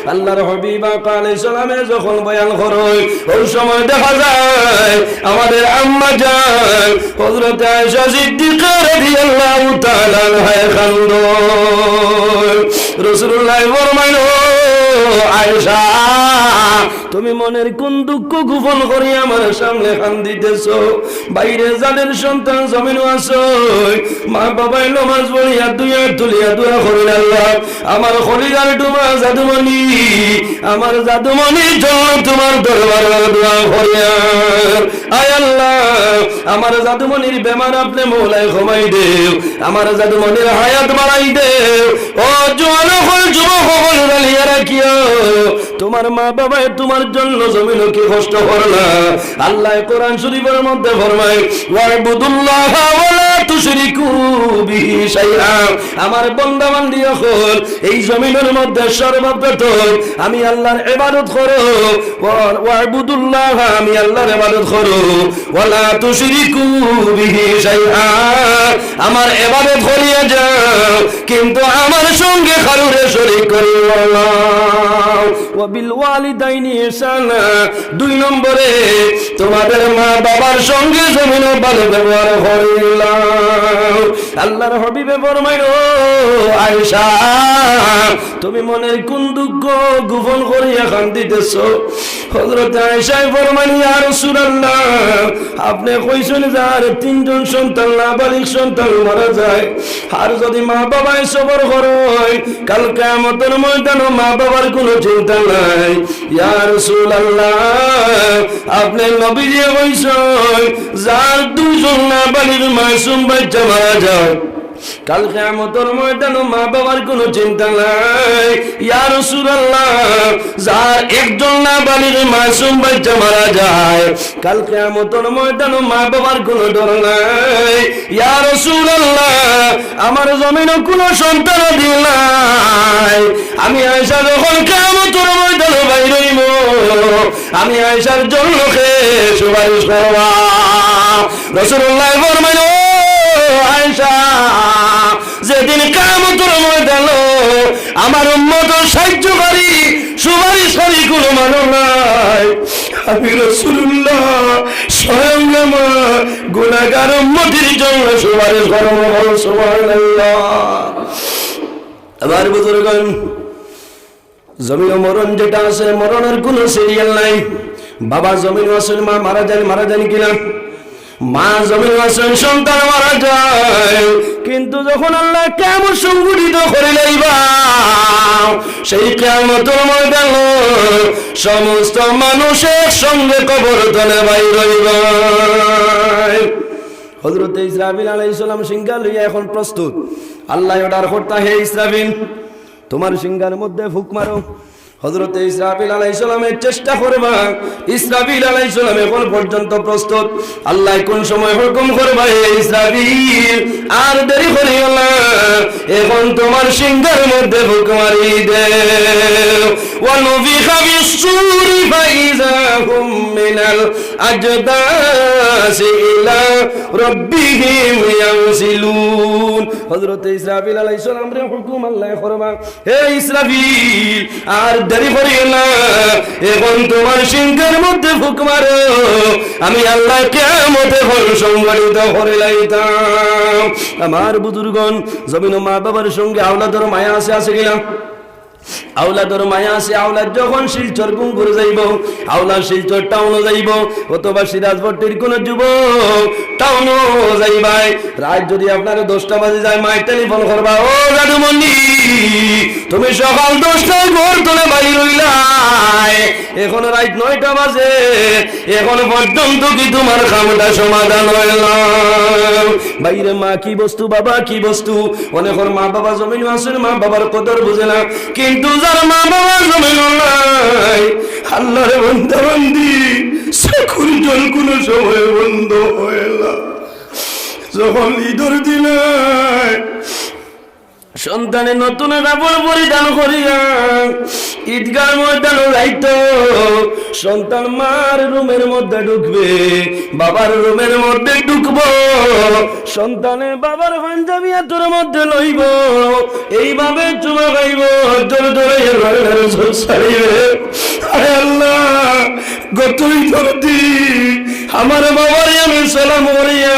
আল্লাহর হাবিব আকা আলাইহিস সালামে যখন বয়ান করইন, ওই সময় দেখা যায় আমাদের আম্মা জান হযরত আয়েশা সিদ্দিকা রাদিয়াল্লাহু তাআলা আনহায় কান্দইন। রাসূলুল্লাহ ফরমাইন, "ও আয়েশা, তুমি মনের কোন দুঃখ গোপন করি আমার সামনে কান্দিতেছো? বাইরে যাদের সন্তান জমিনো আছইন, মা বাবায় নমাজ পড়িয়া দুই আত তুলিয়া দোয়া করইন, আল্লাহ, আমার কলিজার টুমা জাদুমণি, আমার জাদুমণির জন্য তোমার দরবারে দোয়া করিয়ার। আয় আল্লাহ, আমার জাদুমণির বেমার আপনে মওলায় কমাই দেও, আমার জাদুমণির হায়াত বাড়াই দেও। ও জোয়ান অকল, যুবক অকল, জানিয়া রাখিও, তোমার মা বাবায় তোমার জন্য জমিনো কি কষ্ট করলা।" আল্লায় কোরআন শরীফর মধ্যে ফরমাইন, "ওয়া'বুদুল্লাহা ওয়া লা তুশরিকু বিহি শাইআ।" আমার বান্দা বান্দি অকল, এই জমিনর মধ্যে সর্বপ্রথম আমি আল্লাহর ইবাদত করো, ওয়া-, ওয়া'বুদুল্লাহ, আমি আল্লাহর ইবাদত করো, ওয়া লা তুশরিকু বিহি শাইআ, আমার ইবাদত করিয়া যাও, কিন্তু আমার সঙ্গে কারুরে শরীক করিও না। ওয়া বিল ওয়ালিদাইনি ইহসানা, দুই নম্বরে তোমাদের মা বাবার সঙ্গে জমিনো ভালো ব্যবহার করিলাও। আল্লাহর হাবিবে ফরমাইন, "ও আয়েশা, তুমি মনের কোন দুঃখ গোপন করিয়া কান্দিতেছো?" হযরত আয়েশায় ফরমাইন, "ইয়া রাসূলুল্লাহ, আপনে কইছইন যার তিনজন সন্তান, নাবালিগ সন্তান মারা যায়, আর যদি মা বাবায় সবর করইন, কাল কিয়ামতর ময়দানো মা বাবার কোনো চিন্তা নাই।" ইয়া রাসূলুল্লাহ, আপনে নবীজিয়ে কইছইন, যার দুইজন নাবালিগ মাসুম বাচ্চা মারা যায়, কাল কিয়ামতর ময়দানো মা বাবার কোনো চিন্তা নাই। ইয়া রাসূলুল্লাহ, যার একজন নাবালিগ মাসুম বাচ্চা মারা যায়, কাল কিয়ামতর ময়দানো মা বাবার কোনো ডর নাই। ইয়া রাসূলুল্লাহ, আমার জমিনো কোনো সন্তানাদি নাই। আমি আয়েশা যখন কিয়ামতর ময়দানো বাইর অইমু, আমি আয়েশার জন্য কে সুপারিশ করবা? রাসূলুল্লাহ ফরমাইন, "ও আয়েশা, যেদিন কিয়ামতর ময়দানো আমার উম্মতর সাহায্যকারী, সুপারিশকারী কোনো মানুষ নাই, আমি রাসূলুল্লাহ স্বয়ং আমার গুনাহগার উম্মতির জন্য সুপারিশ করমু।" সুবহানাল্লাহ। আমার বুজুর্গান, জমিনো মরণ যেটা আছে, মরণর কোনো সিরিয়াল নাই। বাবা জমিনো আছইন, মা মারা যাইন, মারা যাইন কিনা? মা জমিনো আছইন, সন্তান মারা যায়, কিন্তু যখন আল্লাহ কিয়ামত সংঘটিত করিলাইবা, সেই কিয়ামতর ময়দানো সমস্ত মানুষ একসঙ্গে কবর তনে বাইর অইবা। হযরতে ইসরাফিল আলাইহিস সালাম সিংহা লইয়া এখন প্রস্তুত। আল্লাহ অর্ডার করতা, "হে ইসরাফিল, তোমার সিংহার মধ্যে ফুক মারো।" হযরতে ইসরাফিল আলাইহিস সালামে চেষ্টা করবা। ইসরাফিল আলাইহিস সালাম এখন পর্যন্ত প্রস্তুত। আল্লাহ কোন সময় হুকুম করবা, "হে ইসরাফিল, আর দেরি করিও না, এখন তোমার সিংহার মধ্যে ফুক মারি দেও।" ওয়া নুফিখা ফিস সূরি ফাইযা হুম মিনাল আজদাসি ইলা রাব্বিহিম ইয়ানসিলুন। হযরতে ইসরাফিল আলাইহিস সালামরে হুকুম আল্লাহ করবা, "হে ইসরাফিল, আর দেরি করিও না, এখন তোমার সিংহার মধ্যে ফুক মারো, আমি আল্লাহ কিয়ামত এখন সংঘটিত করিলাইতাম।" আমার বুজুর্গন, জমিনো মা বাবার সঙ্গে আওলাদর মায়া আছে, আছে কিনা? আওলাদর মায়া আছে, আওলাদ যখন শিলচর গুঙ্গুর যাইবো, আওলাদ শিলচর টাউনো যাইবো, অথবা সিরাজপট্টির কোনো যুবক টাউনো যাইবায়, রাইত যদি আপনারে দশটা বাজি যায়, মায় টেলিফোন করবা, "ও জাদুমণি, তুমি সকাল দশটায় ঘর তুলে বাইর অইলায়, এখন রাইত নয়টা বাজে, এখন পর্যন্ত কি তুমার কামটা সমাধান অইল না? বাইরে মা কি বস্তু, বাবা কি বস্তু। অনেকর মা বাবা জমিন আছইন, মা বাবার কদর বুঝে না, কিন্তু যার মা বাবা জমিন নাই, আল্লাহর বান্দা বান্দি, চকুর জল কোনো সময় বন্ধ অয় না। যখন ঈদর দিনে সন্তানে নতুন কাপড় পরিধান করিয়া ঈদগার ময়দানো যাইতো, সন্তান মার রুমের মধ্যে ঢুকবে, বাবার রুমের মধ্যে ঢুকবো, সন্তানে বাবার পাঞ্জাবি আতর মধ্যে লইবো, এইভাবে চুমা খাইবো, জোর জোরে এর বাইরে জোর ছাড়িবে। আয় আল্লাহ, গতই ধরতি আমার বাবারে আমি সালাম করিয়া